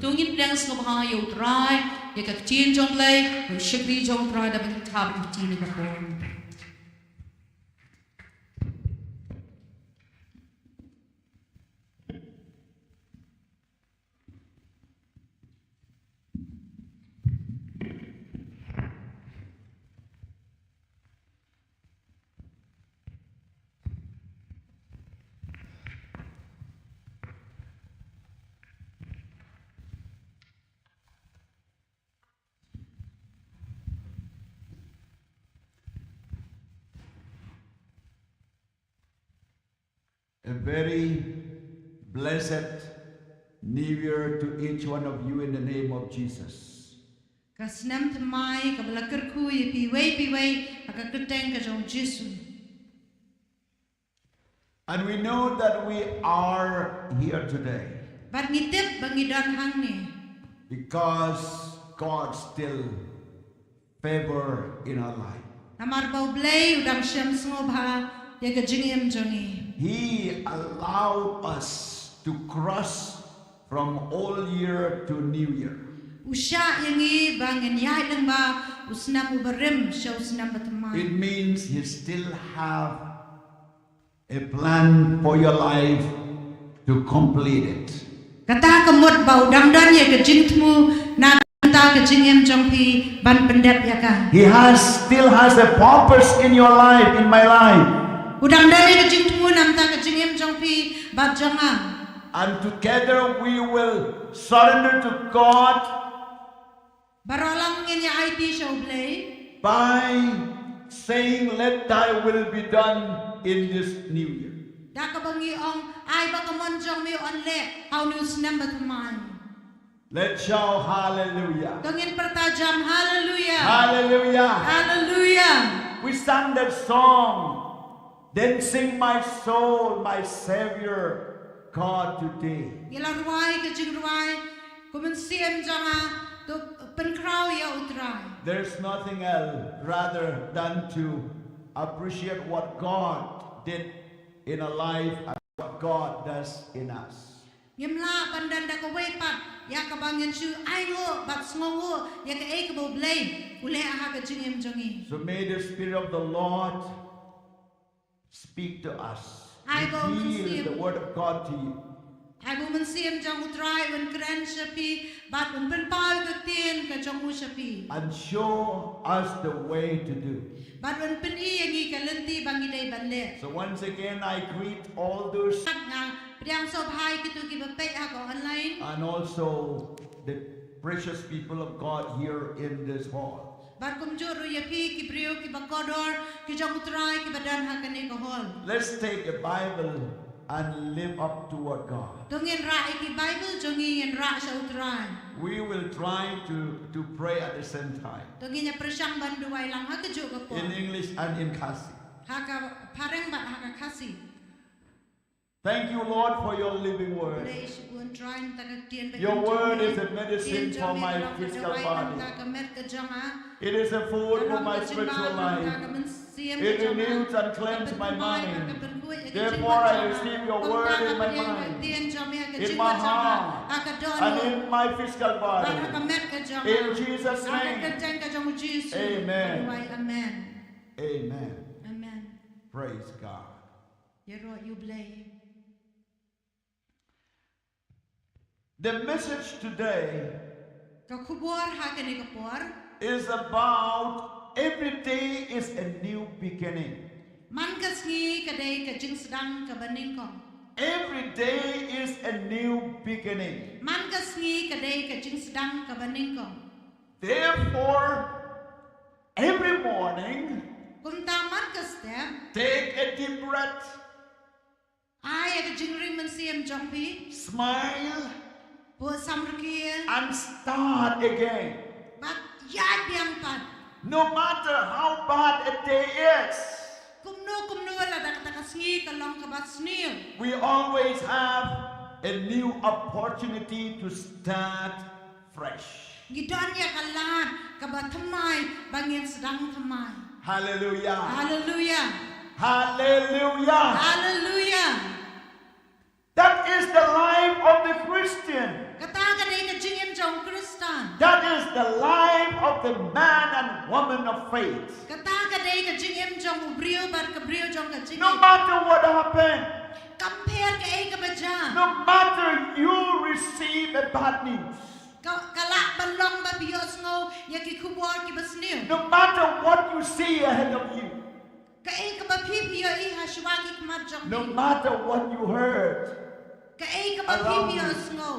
To ngin pdiang sngewbha ïa U Trai, ïa ka ktien jong U Blei, ïa u shakri jong U Trai da ba ngin thap ïa ka ktien ka por. A very blessed New Year to each one of you in the name of Jesus. Ka snem thymmai kaba la kyrkhu ïa phi wei phi wei ha ka kyrteng ka jong U Jisu. And we know that we are here today. Bad ngi tip ba ngi don hangne. Because God still favor in our life. Namar ba U Blei u dang shem sngewbha ïa ka jingim jong ngi. He allowed us to cross from old year to new year. U shah ïa ngi ba ngin ïaid lyngba u snem uba rim sha u snem ba thymmai. It means he still have a plan for your life to complete it. Kata ka mut ba u dang don ïa ka jingthmu na ka bynta ka jingim jong phi ban pyndep ïa ka. He has, still has a purpose in your life, in my life. U dang don ïa ka jingthmu na ka bynta ka jingim jong phi bad jong nga. And together we will surrender to God. Baroh lang ngin ïa aiti sha U Blei. By saying, "Let thy will be done in this new year." Da kaba ngi ong, "Ai ba ka mon jong me un leh ha une u snem ba thymmai." Let's shout hallelujah. To ngin pyrta jam hallelujah. Hallelujah. Hallelujah. We sang that song. Then sing my soul, my Savior, God today. Ngi la rwai ka jingrwai, ko mynsiem jong nga, to pynkhraw ïa U Trai. There's nothing else rather than to appreciate what God did in our life and what God does in us. Ngim lah ban don da kawei pat ïa kaba ngin shu ainguh bad sngewnguh ïa kaei kaba U Blei u leh ha ka jingim jong ngi. So may the Spirit of the Lord speak to us. Ai ba u Mynsiem. Reveal the word of God to you. Ai ba u Mynsiem jong U Trai un kren sha phi bad un pynpaw ka ktien ka jong u sha phi. And show us the way to do. Bad un pyni ïa ngi ka lynti ba ngi dei ban leh. So once again, I greet all those. Nga pdiang sngewbha ïa kito kiba peit ha ka online. And also the precious people of God here in this hall. Bad kumjuh ruh ïa phi ki briew kiba kordor ki jong U Trai kiba don ha kane ka hall. Let's take a Bible and live up toward God. To ngin rah ïa ki Bible jong ngi, ngin rah sha U Trai. We will try to, to pray at the same time. To ngin ïa pyrshang ban duwai lang ha kajuh ka por. In English and in Khasi. Ha ka phareng bad ha ka Khasi. Thank you, Lord, for your living word. Khublei shibun Trai na ka ktien ba ktien jong me. Your word is a medicine for my physical body. Ka long ka dawai na ka met ka jong nga. It is a food for my spiritual life. Ka long ka jingbha na ka mynsiem ka jong nga. It renews and cleanses my mind. Ka pynthymmai bad ka pynkhuid ïa ka jingmut jong nga. Therefore, I receive your word in my mind, in my heart, and in my physical body. Kumta ka pdiang ïa ka ktien jong me ha ka jingmut jong nga, ha ka don, ha ka physical body, ha ka met ka jong nga. In Jesus' name. Ha ka kyrteng ka jong U Jisu. Amen. Nga duwai amen. Amen. Amen. Praise God. Ïaroh ïa U Blei. The message today, ka khubor ha kane ka por, is about every day is a new beginning. Man ka sngi ka dei ka jingsdang kaba nyngkong. Every day is a new beginning. Man ka sngi ka dei ka jingsdang kaba nyngkong. Therefore, every morning, Kumta man ka step. Take a deep breath. Ai ïa ka jingring mynsiem jong phi. Smile. Buh samrkhie. And start again. Bad ïaid biang pat. No matter how bad a day is, Kumno kumno lada kata ka sngi ka long kaba sniew. We always have a new opportunity to start fresh. Ngi don ïa ka lad kaba thymmai ba ngin sdang thymmai. Hallelujah. Haleluya. Hallelujah. Haleluya. That is the life of the Christian. Kata ka dei ka jingim jong Khristan. That is the life of the man and woman of faith. Kata ka dei ka jingim jong u briew bad ka briew jong ka jingim. No matter what happened, Kam pher kaei kaba jia. No matter you receive a bad news, Ka, ka lah ban long ba phi ïohsngew ïa ki khubor kiba sniew. No matter what you see ahead of you, Kaei kaba phi phi ïohi ha shuwa ki khmat jong phi. No matter what you heard, Kaei kaba phi phi ïohsngew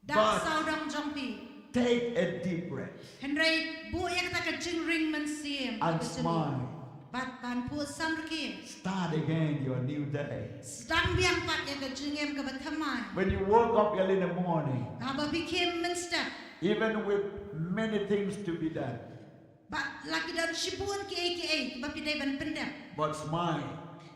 da ka sawdong jong phi. Take a deep breath. Hynrei buh ïa kata ka jingring mynsiem. And smile. Bad ban buh samrkhie. Start again your new day. Sdang biang pat ïa ka jingim kaba thymmai. When you woke up early in the morning, Haba phi khie mynstep. Even with many things to be done. Bad la ki don shibun kiei kiei kiba phi dei ban pyndep. But smile.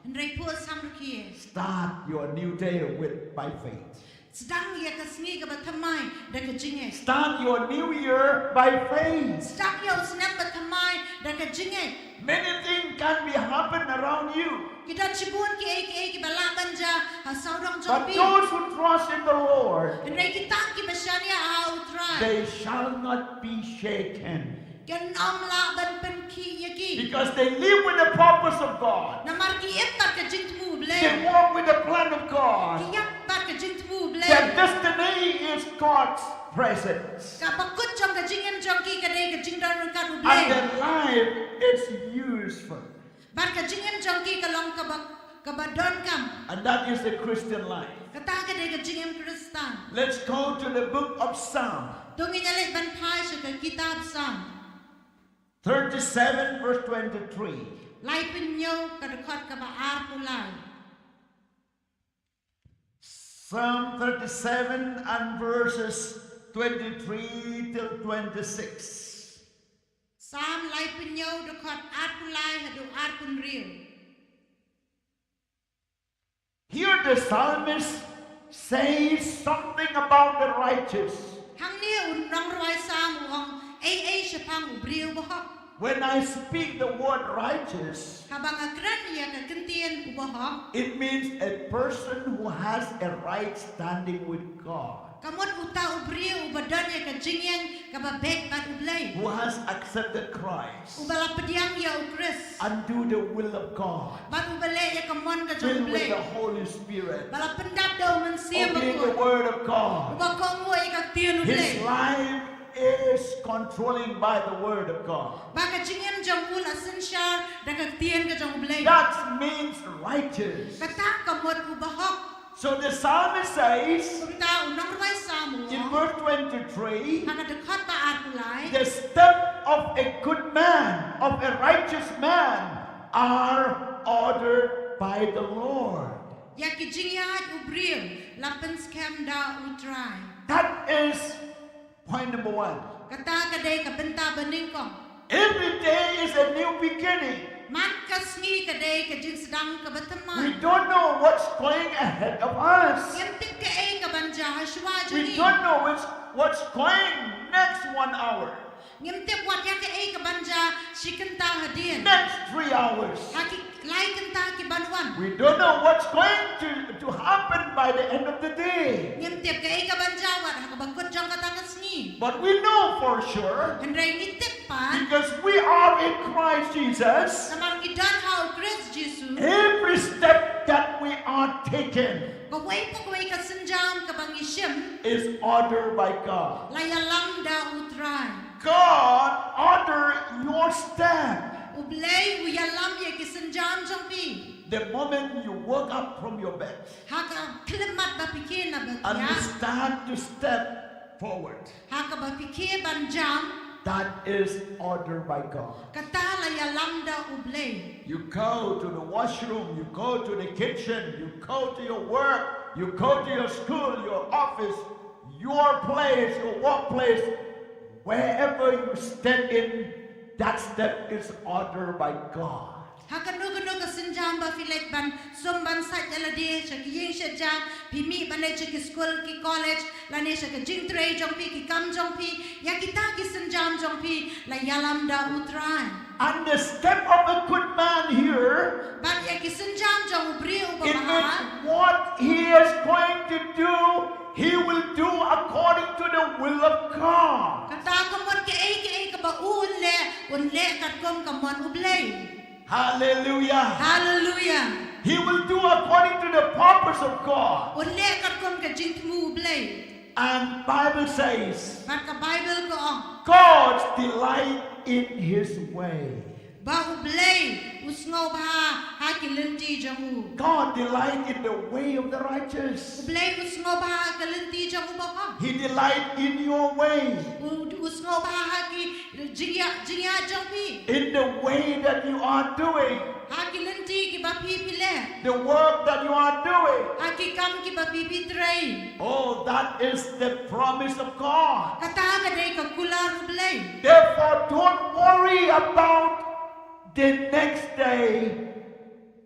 Hynrei buh samrkhie. Start your new day with by faith. Sdang ïa ka sngi kaba thymmai da ka jingngeit. Start your new year by faith. Sdang ïa u snem ba thymmai da ka jingngeit. Many things can be happen around you. Ki don shibun kiei kiei kiba lah ban jia ha sawdong jong phi. But those who trust in the Lord, Hynrei kita kiba shaniah ha U Trai. They shall not be shaken. Kin ym lah ban pynkhih ïa ki. Because they live with the purpose of God. Namar ki im bad ka jingthmu U Blei. They walk with the plan of God. Ki ïap bad ka jingthmu U Blei. Their destiny is God's presence. Kaba kut jong ka jingim jong ki ka dei ka jingdon ryngkat U And Blei. Their life is useful. Bad ka jingim jong ki ka long kaba, kaba donkam. And that is the Christian life. Kata ka dei ka jingim Khristan. Let's go to the book of Psalm. To ngin ïa leit ban phai sha ka kitab Psalm. Thirty-seven verse twenty-three. Laiphew hynñiew ka dkhot kaba arphew lai. Psalm thirty-seven and verses twenty-three till twenty-six. Psalm laiphew hynñiew dkhot arphew lai haduh arphew hynriew. Here the psalmist says something about the righteous. Hangne u nongrwai Psalm u ong ei ei shaphang u briew bahok. When I speak the word righteous, Haba nga kren ïa ka kyntien u bahok. It means a person who has a right standing with God. Ka mut uta u briew uba don ïa ka jingïeng kaba beit bad U Blei. Who has accepted Christ. Uba la pdiang ïa U Khrist. And do the will of God. Bad uba leh ïa ka mon ka jong U Blei. Filled with the Holy Spirit. Ba la pyndap da U Mynsiem Bakhuid. Obeying the word of God. Uba kohnguh ïa ka ktien U Blei. His life is controlling by the word of God. Ba ka jingim jong u la synshar da ka ktien ka jong U Blei. That means righteous. Kata ka mut u bahok. So the psalmist says, Kumta u nongrwai Psalm u ong, in verse twenty-three, ha ka dkhot ba arphew lai, the step of a good man, of a righteous man, are ordered by the Lord. Ïa ki jingïaid u briew la pynskhem da U Trai. That is point number one. Kata ka dei ka bynta ba nyngkong. Every day is a new beginning. Man ka sngi ka dei ka jingsdang kaba thymmai. We don't know what's going ahead of us. Ngim tip kaei ka ban jia ha shuwa jong ngi. We don't know what's, what's going next one hour. Ngim tip wat ïa kaei ka ban jia shi kynta hadien. Next three hours. Ha ki lai kynta ki ban wan. We don't know what's going to, to happen by the end of the day. Ngim tip kaei ka ban jia wat ha kaba kut jong kata ka sngi. But we know for sure, Hynrei ngi tip pat. Because we are in Christ Jesus, Namar ngi don ha U Khrist Jisu. Every step that we are taking Kawei pa kawei ka sienjam kaba ngi shim. Is ordered by God. La ïalam da U Trai. God order your step. U Blei u ïalam ïa ki sienjam jong phi. The moment you woke up from your bed. Ha ka khyllipmat ba phi khie na ba thiah. And you start to step forward. Ha kaba phi khie ban jam. That is ordered by God. Kata la ïalam da U Blei. You go to the washroom, you go to the kitchen, you go to your work, you go to your school, your office, your place, your workplace, wherever you step in, that step is ordered by God. Ha kano kano ka sienjam ba phi leit ban sum ban sait ïa lade, sha ki ïing sha jam, phi mih ban leit sha ki skul ki college, lane sha ka jingtrei jong phi, ki kam jong phi, ïa kita ki sienjam jong phi la ïalam da U Trai. And the step of a good man here, Bad ïa ki sienjam jong u briew uba it bha, means what he is going to do, he will do according to the will of God. kata ka mut kaei kaei kaba un leh, un leh katkum ka mon U Blei. Hallelujah. Hallelujah. He will do according to the purpose of God. Un leh katkum ka jingthmu U Blei. And Bible says, Bad ka Bible ka ong, God's delight in his way. ba U Blei u sngewbha ha ki lynti jong u. God delight in the way of the righteous. U Blei u sngewbha ha ka lynti jong u bahok. He delight in your way, U, u sngewbha ha ki jingïa, jingïa jong phi. In the way that you are doing, Ha ki lynti kiba phi phi leh. The work that you are doing. Ha ki kam kiba phi phi trei. Oh, that is the promise of God. Kata ka dei ka kular U Blei. Therefore, don't worry about the next day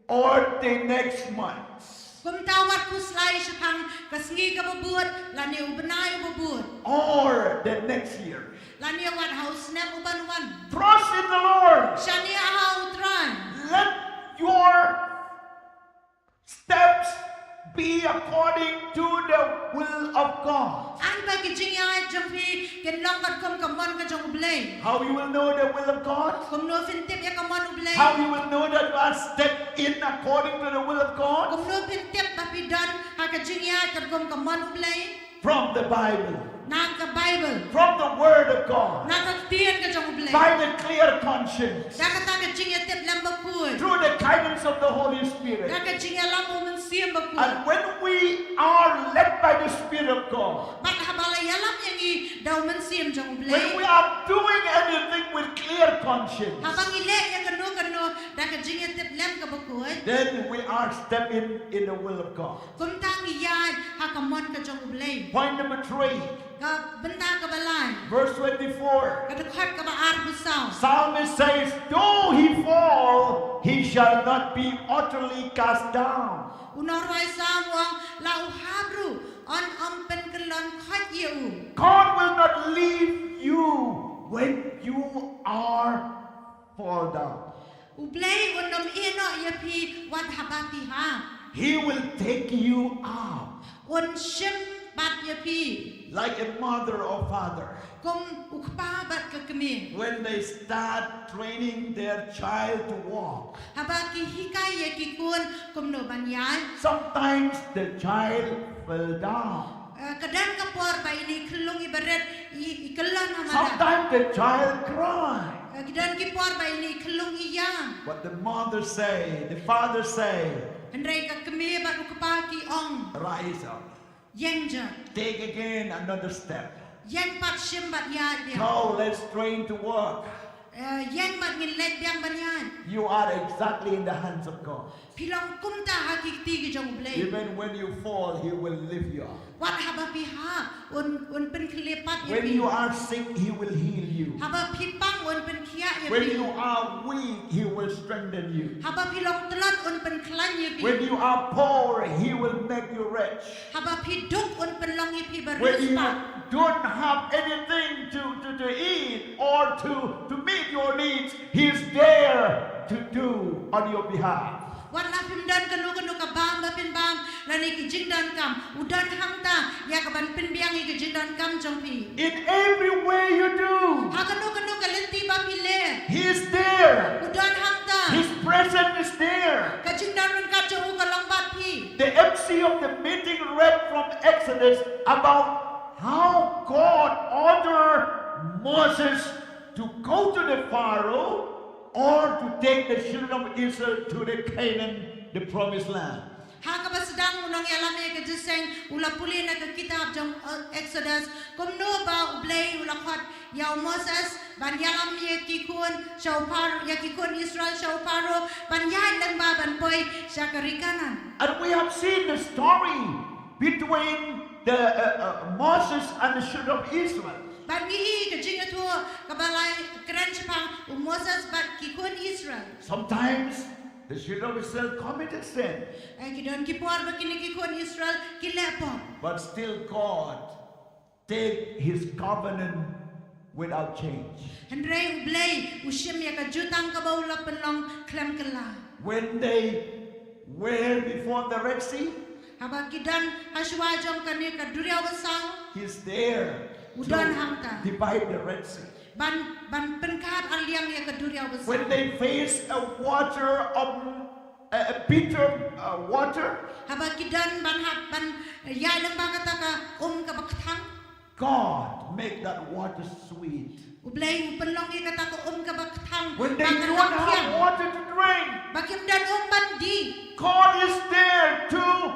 or the next month. Kumta wat khuslai shaphang ka sngi kaba bud, lane u bnai uba bud. Or the next year. Lane wat ha u snem uban wan. Trust in the Lord. Shaniah ha U Trai. Let your steps be according to the will of God. Ai ba ki jingïaid jong phi kin long katkum ka mon ka jong U Blei. How you will know the will of God? Kumno phin tip ïa ka mon U Blei. How you will know that you are stepped in according to the will of God? Kumno phin tip ba phi don ha ka jingïaid katkum ka mon U Blei. From the Bible. Na ka Bible. From the Word of God. Na ka ktien ka jong U Blei. By the clear conscience. Da kata ka jingïatip lem bakhuid. Through the guidance of the Holy Spirit. Da ka jingïalam U Mynsiem Bakhuid. And when we are led by the Spirit of God, Bad haba la ïalam ïa ngi da U Mynsiem jong U Blei. When we are doing anything with clear conscience, Haba ngi leh ïa kano kano da ka jingïatip lem kaba khuid. Then we are stepping in the will of God. Kumta ngi ïaid ha ka mon ka jong U Blei. Point number three. Ka bynta kaba lai. Verse twenty-four. Ka dkhot kaba arphew saw. Psalmist says, "Though he fall, he shall not be utterly cast down." U nongrwai Salm u ong, la u hap ruh, un ym pynkyllon khoit ïa u. God will not leave you when you are fall down. U Blei un ym ïehnoh ïa phi wat haba phi hap. He will take you up. Un shim bad ïa phi. Like a mother or father, Kum u kpa bad ka kmie. When they start training their child to walk, Haba ki hikai ïa ki khun kumno ban ïaid. Sometimes the child fell down. Eh, ka don ka por ba ine i khyllung iba rit i, i kyllon ha madan. Sometimes the child cry. Eh, ka don ki por ba ine i khyllung i ïa. But the mother say, the father say, Hynrei ka kmie bad u kpa ki ong. "Rise up. Ïeng jot. Take again another step. Ïeng pat shim bad ïaid biang. Go, let's train to walk." Eh, ïeng bad ngin leit biang ban ïaid. You are exactly in the hands of God. Phi long kumta ha ki kti ki jong U Blei. Even when you fall, He will lift you up. Wat haba phi hap un, un pynkylla pat ïa When phi. You are sick, He will heal you. Haba phi pang un pynkhiah ïa phi. When you are weak, He will strengthen you. Haba phi long tlot un pynkhlaiñ ïa phi. When you are poor, He will make you rich. Haba phi duk un pynlong ïa phi ba riewspah. When you don't have anything to, to, to eat or to, to meet your needs, He's there to do on your behalf. Wat la phim don kano kano ka bam ba phin bam, lane ki jingdonkam, u don hangta ïa ka ban pynbiang ïa ki jingdonkam jong phi. In every way you do, Ha kano kano ka lynti ba phi leh, He is there. u don hangta. His presence is there. Ka jingdon ryngkat jong u ka long bad phi. The M C of the meeting read from Exodus about how God ordered Moses to go to the Pharaoh or to take the children of Israel to the Canaan, the promised land. Ha kaba sdang u nongïalam ïa ka jingïaseng u la pule na ka kitab jong, uh, Exodus, kumno ba U Blei u la khot ïa u Moses ban ïalam ïa ki khun sha u Phar-, ïa ki khun Israel sha u Pharaoh, ban ïaid lyngba ban poi sha ka ri Kanaan. And we have seen the story between the, uh, uh, Moses and the children of Israel. Bad ngi i ka jingïathuh kaba la kren shaphang u Moses bad ki khun Israel. Sometimes the children of Israel committed sin. Eh, ki don ki por ba kine ki khun Israel ki leh pop. But still God take his covenant without change. Hynrei U Blei u shim ïa ka jutang kaba u la pynlong khlem kylla. When they were before the Red Sea, haba ki don ha shuwa jong kane ka duriaw basaw, he's there u to don hangta divide the Red Sea. Ban, ban pynkhad ar liang ïa ka duriaw basaw. When they face a water of, a, a bitter, uh, water, haba ki don ban hap ban ïaid lyngba kata ka um kaba kthang, God make that water sweet. U Blei u pynlong ïa kata ka um kaba kthang. When they don't have water to drink, ba kim don um ban dih, God is there to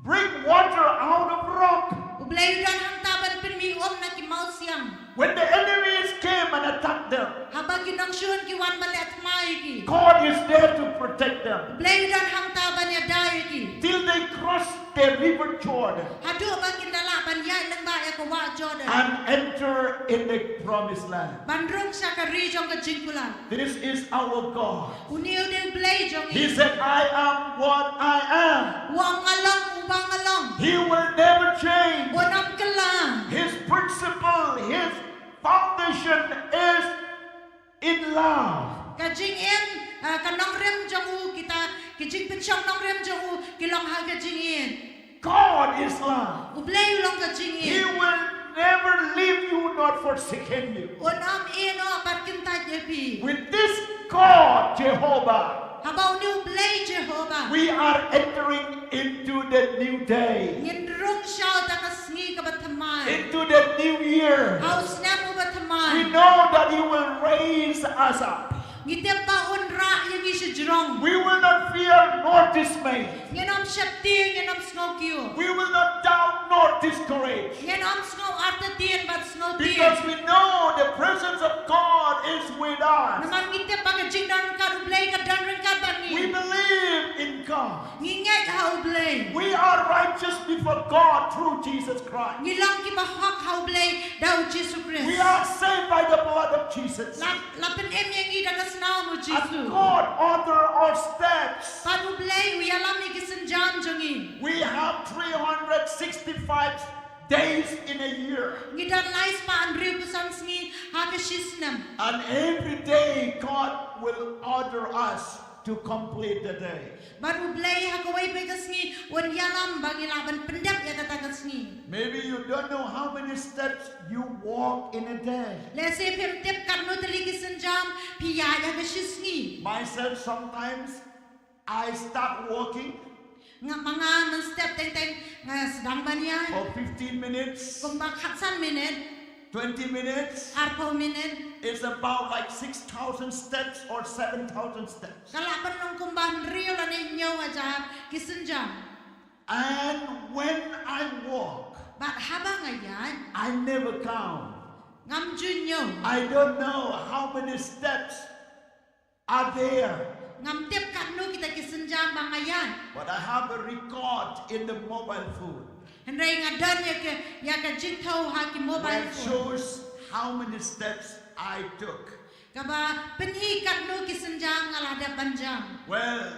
bring water out of rock. U Blei u don hangta ban pynmih um na ki mawsiang. When the enemies came and attacked them, haba ki nongshun ki wan ban leh thymmai ïa ki, God is there to protect them. U Blei u don hangta ban ïada ïa ki. Till they cross the river Jordan, haduh ba kin da lah ban ïaid lyngba ïa ka wah Jordan, and enter in the promised land. Ban rung sha ka ri jong ka jingkular. This is our God. Une u dei U Blei jong ngi. He said, "I am what I am." U ong nga long uba nga long. He will never change. Un ym kylla. His principle, his foundation is in love. Ka jingim, ah, ka nongrim jong u, kita, ki jingpynshong nongrim jong u ki long ha ka jingim. God is love. U Blei u long ka jingim. He will never leave you nor forsaken you. Un ym ïehnoh bad kyntait ïa phi. With this God, Jehovah, haba une u Blei Jehovah, we are entering into the new day, ngin rung sha kata ka sngi kaba thymmai, into the new year. Ha u snem uba thymmai. We know that He will raise us up. Ngi tip ba un rah ïa ngi shajrong. We will not fear nor dismay. Ngin ym sheptieng, ngin ym sngewkiew. We will not doubt nor discourage. Ngin ym sngew artatien bad sngewtien. Because we know the presence of God is with us. Namar ngi tip ba ka jingdon ryngkat U Blei ka don ryngkat bad ngi. We believe in God. Ngi ngeit ha U Blei. We are righteous before God through Jesus Christ. Ngi long kiba hok ha U Blei da U Jisu Khrist. We are saved by the blood of Jesus. La, la pynim ïa ngi da ka snam U Jisu. And God order our steps. Bad U Blei u ïalam ïa ki sienjam jong ngi. We have three hundred sixty-five days in a year. Ngi don lai spah hynriewphew san sngi ha ka shi snem. And every day God will order us to complete the day. Bad U Blei ha kawei pat ka sngi un ïalam ba ngi lah ban pyndep ïa kata ka sngi. Maybe you don't know how many steps you walk in a day. Lehse phim tip katno tylli ki sienjam phi ïaid ha ka shi sngi. Myself, sometimes I start walking. Nga, ma nga mynstep teng teng nga sdang ban ïaid. For fifteen minutes. Kumba khatsan minit. Twenty minutes. Arphew minit. It's about like six thousand steps or seven thousand steps. Ka lah ban long kumba hynriew lane hynñiew hajar ki sienjam. And when I walk, bad haba nga ïaid, I never count. Ngam ju ñiew. I don't know how many steps are there. Ngam tip katno kita ki sienjam ba nga ïaid. But I have a record in the mobile phone. Hynrei nga don ïa ka, ïa ka jingthaw ha ki mobile phone. Where it shows how many steps I took. Kaba pynhih katno ki sienjam nga la dep ban jam. Well,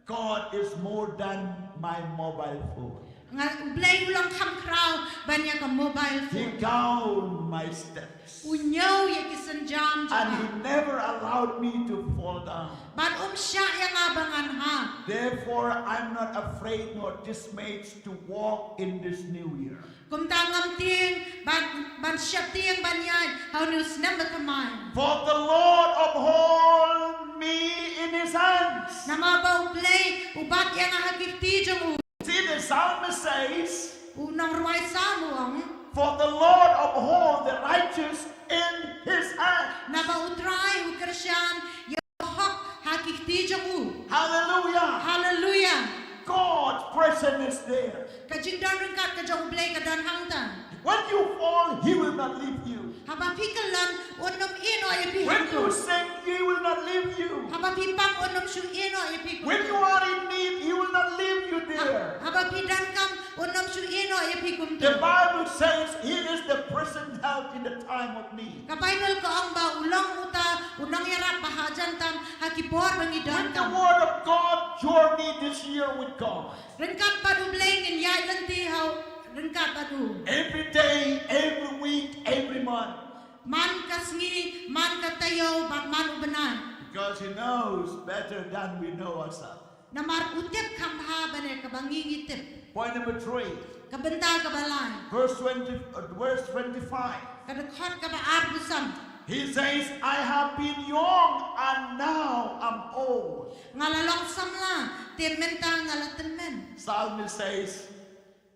God is more than my mobile phone. Nga, U Blei u long kham khraw ban ïa ka mobile phone. He count my steps. U ñiew ïa ki sienjam jong nga. And He never allowed me to fall down. Bad um shah ïa nga ba ngan hap. Therefore, I'm not afraid nor dismayed to walk in this new year. Kumta ngam tieng ban, ban sheptieng ban ïaid ha une u snem ba thymmai. For the Lord uphold me in His hands. Namar ba U Blei u bat ïa nga ha ki kti jong u. See, the psalmist says, u nongrwai Salm u ong, "For the Lord uphold the righteous in His hand." Naba U Trai u kyrshan ïa u hok ha ki kti jong u. Hallelujah. Hallelujah. God's presence is there. Ka jingdon ryngkat ka jong U Blei ka don hangta. When you fall, He will not leave you. Haba phi kyllon, un ym ïehnoh ïa phi. When you sink, He will not leave you. Haba phi pang, un ym shu ïehnoh ïa phi. When you are in need, He will not leave you there. Haba phi donkam, un ym shu ïehnoh ïa phi kumta. The Bible says He is the present help in the time of need. Ka Baibl ka ong ba U long uta u nongïarap ba hajan tam ha ki por ba ngi donkam. With the word of God, journey this year with God. Ryngkat bad U Blei ngin ïaid lynti ha u, ryngkat bad u. Every day, every week, every month. Man ka sngi, man ka taïew, bad man u bnai. Because He knows better than we know ourselves. Namar u tip kham bha ban ïa kaba ngi ngi tip. Point number three. Ka bynta kaba lai. Verse twenty, uh, verse twenty-five. Ka dkhot kaba arphew san. He says, "I have been young and now I'm old." Nga la long samla, te mynta nga la tymmen. Psalmist says,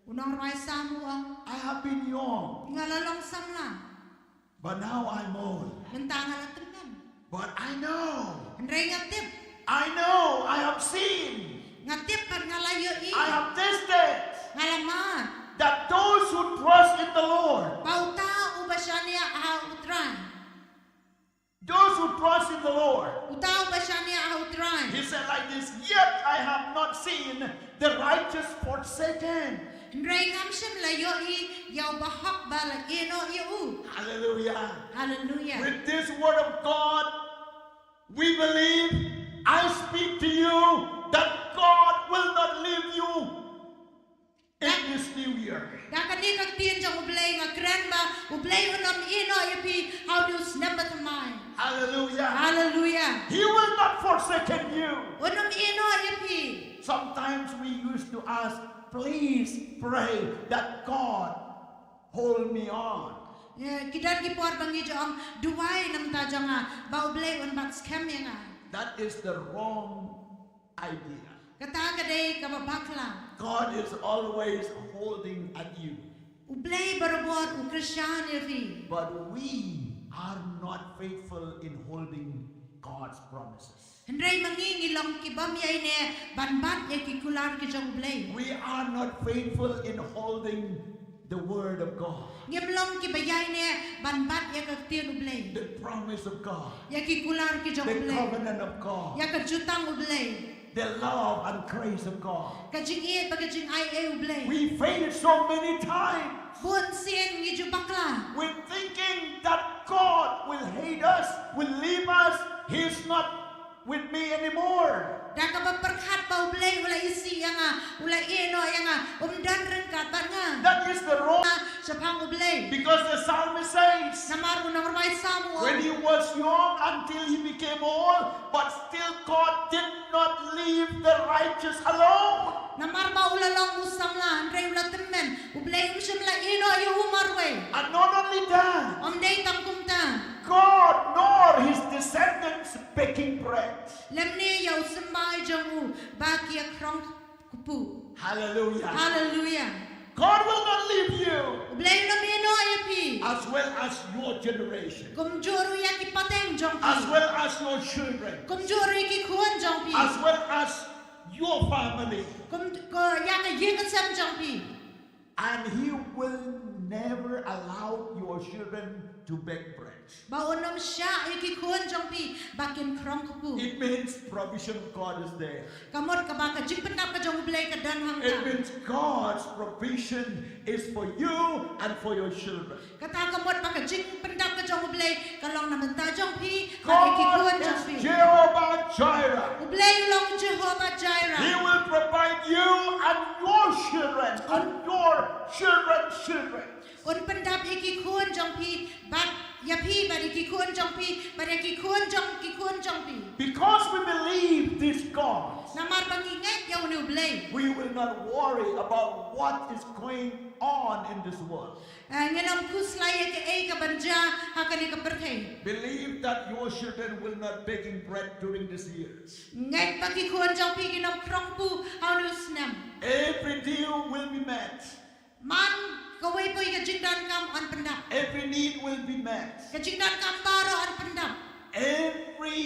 U nongrwai Salm u ong, "I have been young, nga la long samla, but now I'm old. Mynta nga la tymmen. But I know, hynrei nga tip, I know, I have seen, nga tip bad nga la ïohi, I have tasted, nga la mad, that those who trust in the Lord, ba uta uba shaniah ha U Trai, those who trust in the Lord." Uta uba shaniah ha U Trai. He said like this, "Yet I have not seen the righteous forsaken." Hynrei ngam shym la ïohi ïa u bahok ba la ïehnoh ïa u. Hallelujah. Hallelujah. With this word of God, we believe, I speak to you that God will not leave you in this new year. Da kane ka ktien jong U Blei nga kren ba U Blei un ym ïehnoh ïa phi ha u snem ba thymmai. Hallelujah. Hallelujah. He will not forsaken you. Un ym ïehnoh ïa phi. Sometimes we used to ask, "Please pray that God hold me on." Ïa, ki don ki por ba ngi ju ong, "Duwai na bynta jong nga ba U Blei un bat skhem ïa nga." That is the wrong idea. Kata ka dei kaba bakla. God is always holding at you. U Blei barabor u kyrshan ïa phi. But we are not faithful in holding God's promises. Hynrei ma ngi ngi long ki bym ïaineh ban bat ïa ki kular ki jong U Blei. We are not faithful in holding the word of God. Ngim long kiba ïaineh ban bat ïa ka ktien U Blei. The promise of God. Ïa ki kular ki jong U Blei. The covenant of God. Ïa ka jutang U Blei. The love and grace of God. Ka jingïeit bad ka jingai ei U Blei. We failed so many times. Bun sien ngi ju bakla. With thinking that God will hate us, will leave us, He's not with me anymore. Da kaba pyrkhat ba U Blei u la isih ïa nga, u la ïehnoh ïa nga, um don ryngkat bad nga. That is the wrong. Shaphang U Blei. Because the psalmist says, namar u nongrwai Salm u ong, when he was young until he became old, but still God did not leave the righteous alone. Namar ba u la long u samla hynrei u la tymmen, U Blei um shym la ïehnoh ïa u marwei. And not only that, ym dei tang kumta. God nor his descendants begging bread. Lymne ïa u symbai jong u ba ki ïa khrong kpu. Hallelujah. Hallelujah. God will not leave you. U Blei un ym ïehnoh ïa phi. As well as your generation. Kumjuh ruh ïa ki pateng jong phi. As well as your children. Kumjuh ruh ïa ki khun jong phi. As well as your family. Kum, ko, ïa ka ïing ka sem jong phi. And he will never allow your children to beg bread. Ba un ym shah ïa ki khun jong phi ba kin khrong kpu. It means provision of God is there. Ka mut kaba ka jingpyndap ka jong U Blei ka don hangta. It means God's provision is for you and for your children. Kata ka mut ba ka jingpyndap ka jong U Blei ka long na bynta jong phi bad ïa ki khun jong phi. God is Jehovah Jireh. U Blei u long Jehovah Jireh. He will provide you and your children and your children's children. Un pyndap ïa ki khun jong phi bad ïa phi bad ïa ki khun jong phi bad ïa ki khun jong ki khun jong phi. Because we believe this God, namar ba ngi ngeit ïa une U Blei, we will not worry about what is going on in this world. Eh, ngin ym khuslai ïa kaei ka ban jia ha kane ka pyrthei. Believe that your children will not begging bread during this year. Ngeit ba ki khun jong phi kin ym khrong kpu ha une u snem. Every dew will be met. Man kawei pa kawei ka jingdonkam yn pyndap. Every need will be met. Ka jingdonkam baroh yn pyndap. Every,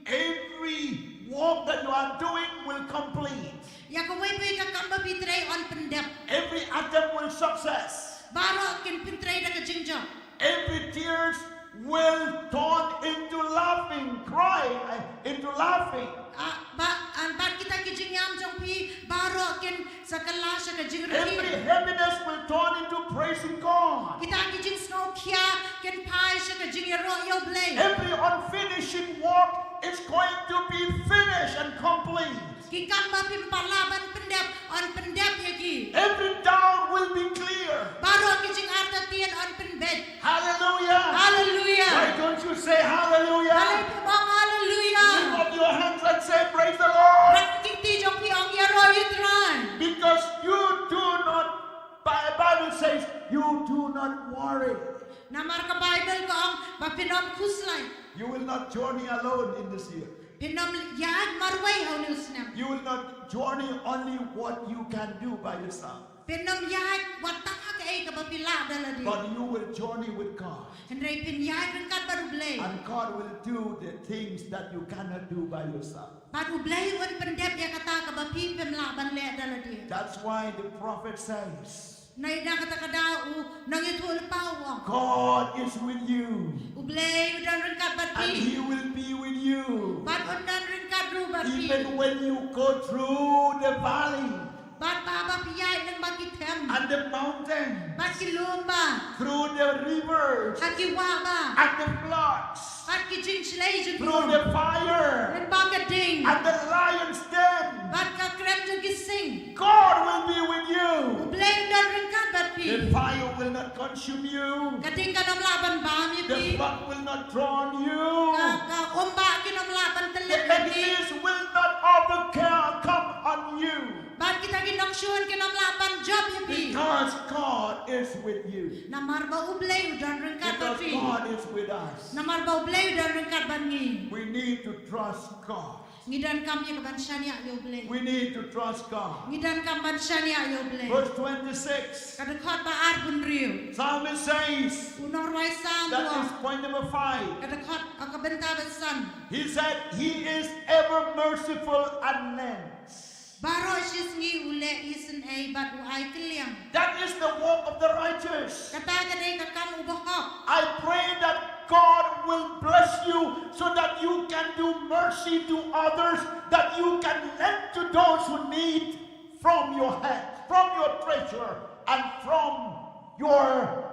every Work that you are doing will complete. Ïa kawei pa kawei ka kam ba phi trei yn pyndep. Every attempt will success. Baroh kin pyntrei da ka jingjop. Every tears will turn into laughing, cry, uh, into laughing. Ah, ba, ah, bad kita ki jingïam jong phi baroh kin sa kylla sha ka jingrkhie. Every heaviness will turn into praising God. Kita ki jingsngewkhia kin phai sha ka jingïaroh ïa U Blei. Every unfinished work is going to be finished and complete. Ki kam ba phim pat lah ban pyndep, yn pyndep ïa ki. Every doubt will be clear. Baroh ki jingartatien yn pynbeit. Hallelujah. Hallelujah. Why don't you say hallelujah? Balei phim ong hallelujah? Lift up your hands and say, "Praise the Lord." Rakhe ki kti jong phi, ong ïaroh ïa U Trai. Because you do not, Bi-, Bible says, "You do not worry." Namar ka Baibl ka ong ba phin ym khuslai. You will not journey alone in this year. Phin ym ïaid marwei ha une u snem. You will not journey only what you can do by yourself. Phin ym ïaid wat tang ha kaei kaba phi lah da lade. But you will journey with God. Hynrei phin ïaid ryngkat bad U Blei. And God will do the things that you cannot do by yourself. Bad U Blei un pyndep ïa kata kaba phi phim lah ban leh da lade. That's why the prophet says, Na kata ka daw u nongïathuhlypa u ong, "God is with you. U Blei u don ryngkat bad phi. And he will be with you. Bad un don ryngkat ruh bad phi. Even when you go through the valley. Bad haba phi ïaid lyngba ki them. And the mountain. Bad ki lum bah. Through the rivers. Ha ki wah bah. And the floods. Bad ki jingshlei jong ki. Through the fire. Lyngba ka ding. And the lion's den. Bad ka krem jong ki sing. God will be with you. U Blei u don ryngkat bad phi. The fire will not consume you. Ka ding kan ym lah ban bam ïa phi. The flood will not drown you. Ka, ka um bah kin ym lah ban tyllit ïa phi. The enemies will not overcome on you. Bad kita ki nongshun kin ym lah ban jop ïa phi. Because God is with you. Namar ba U Blei u don ryngkat bad phi. Because God is with us. Namar ba U Blei u don ryngkat bad ngi. We need to trust God. Ngi donkam ïa ka ban shaniah ïa U Blei. We need to trust God. Ngi donkam ban shaniah ïa U Blei. Verse twenty-six. Ka dkhot ba arphew hynriew. Psalmist says, u nongrwai Salm u ong. That is point number five. Ka dkhot, ka bynta ba san. He said, "He is ever merciful and lends." Baroh shisngi u leh isynei bad u ai kylliang. That is the work of the righteous. Kata ka dei ka kam u bahok. I pray that God will bless you so that you can do mercy to others, that you can lend to those who need from your hand, from your treasure, and from your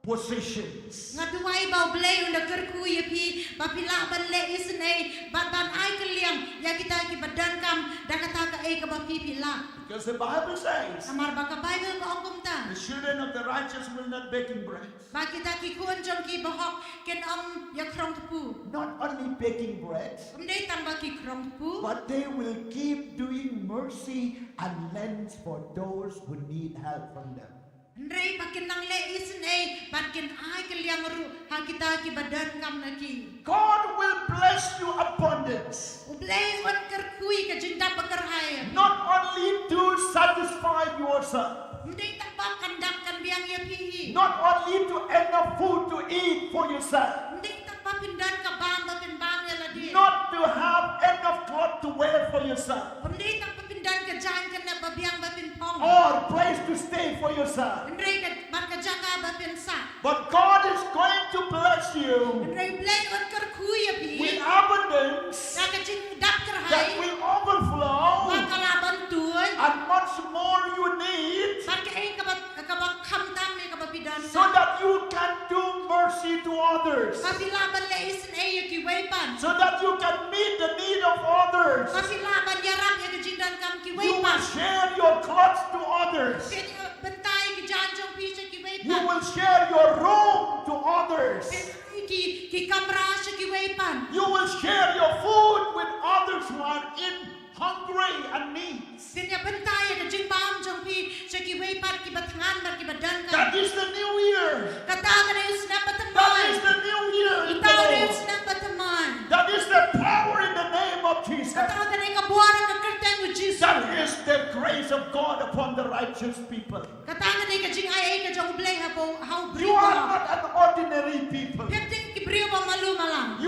possessions. Nga duwai ba U Blei un da kyrkhu ïa phi ba phi lah ban leh isynei bad ban ai kylliang ïa kita kiba donkam da kata kaei kaba phi phi lah. Because the Bible says, namar ba ka Baibl ka ong kumta, "The children of the righteous will not begging bread." Ba kita ki khun jong ki bahok kin ym ïa khrong kpu. Not only begging bread, ym dei tang ba ki khrong kpu, but they will keep doing mercy and lends for those who need help from them. Hynrei ba kin nang leh isynei bad kin ai kylliang ruh ha kita kiba donkam na ki. God will bless you abundance. U Blei un kyrkhu ïa ka jingdap ba kyrhai. Not only to satisfy yourself. Ym dei tang ba kan dap kan biang ïa phi hi. Not only to enough food to eat for yourself. Ym dei tang ba phin don ka bam ba phin bam ïa lade. Not to have enough cloth to wear for yourself. Ym dei tang ba phin don ka jaiñ ka nep ba biang ba phin phong. Or place to stay for yourself. Hynrei ka, bad ka jaka ba phin sah. But God is going to bless you. Hynrei U Blei un kyrkhu ïa phi. With abundance. Da ka jingdap kyrhai. That will overflow. Ba ka lah ban tuid. And much more you need. Bad kaei kaba, kaba kham tam ne kaba phi don. So that you can do mercy to others. Ba phi lah ban leh isynei ïa kiwei pat. So that you can meet the need of others. Ba phi lah ban ïarap ïa ka jingdonkam kiwei pat. You will share your clothes to others. Phin ïa bynta ïa ki jaiñ jong phi sha kiwei pat. You will share your room to others. Phin ïa ki, ki kamra sha kiwei pat. You will share your food with others who are in hungry and needs. Phin ïa bynta ïa ka jingbam jong phi sha kiwei pat kiba thngan bad kiba donkam. That is the new year. Kata ka dei u snem bathymmai. That is the new year in the Lord. Kata ka dei u snem bathymmai. That is the power in the name of Jesus. Kata ka dei ka bor ha ka kyrteng u Jisu. That is the grace of God upon the righteous people. Kata ka dei ka jingaiei ka jong U Blei ha u, ha u briew. You are not an ordinary people. Phim dei ki briew ba malu mala. You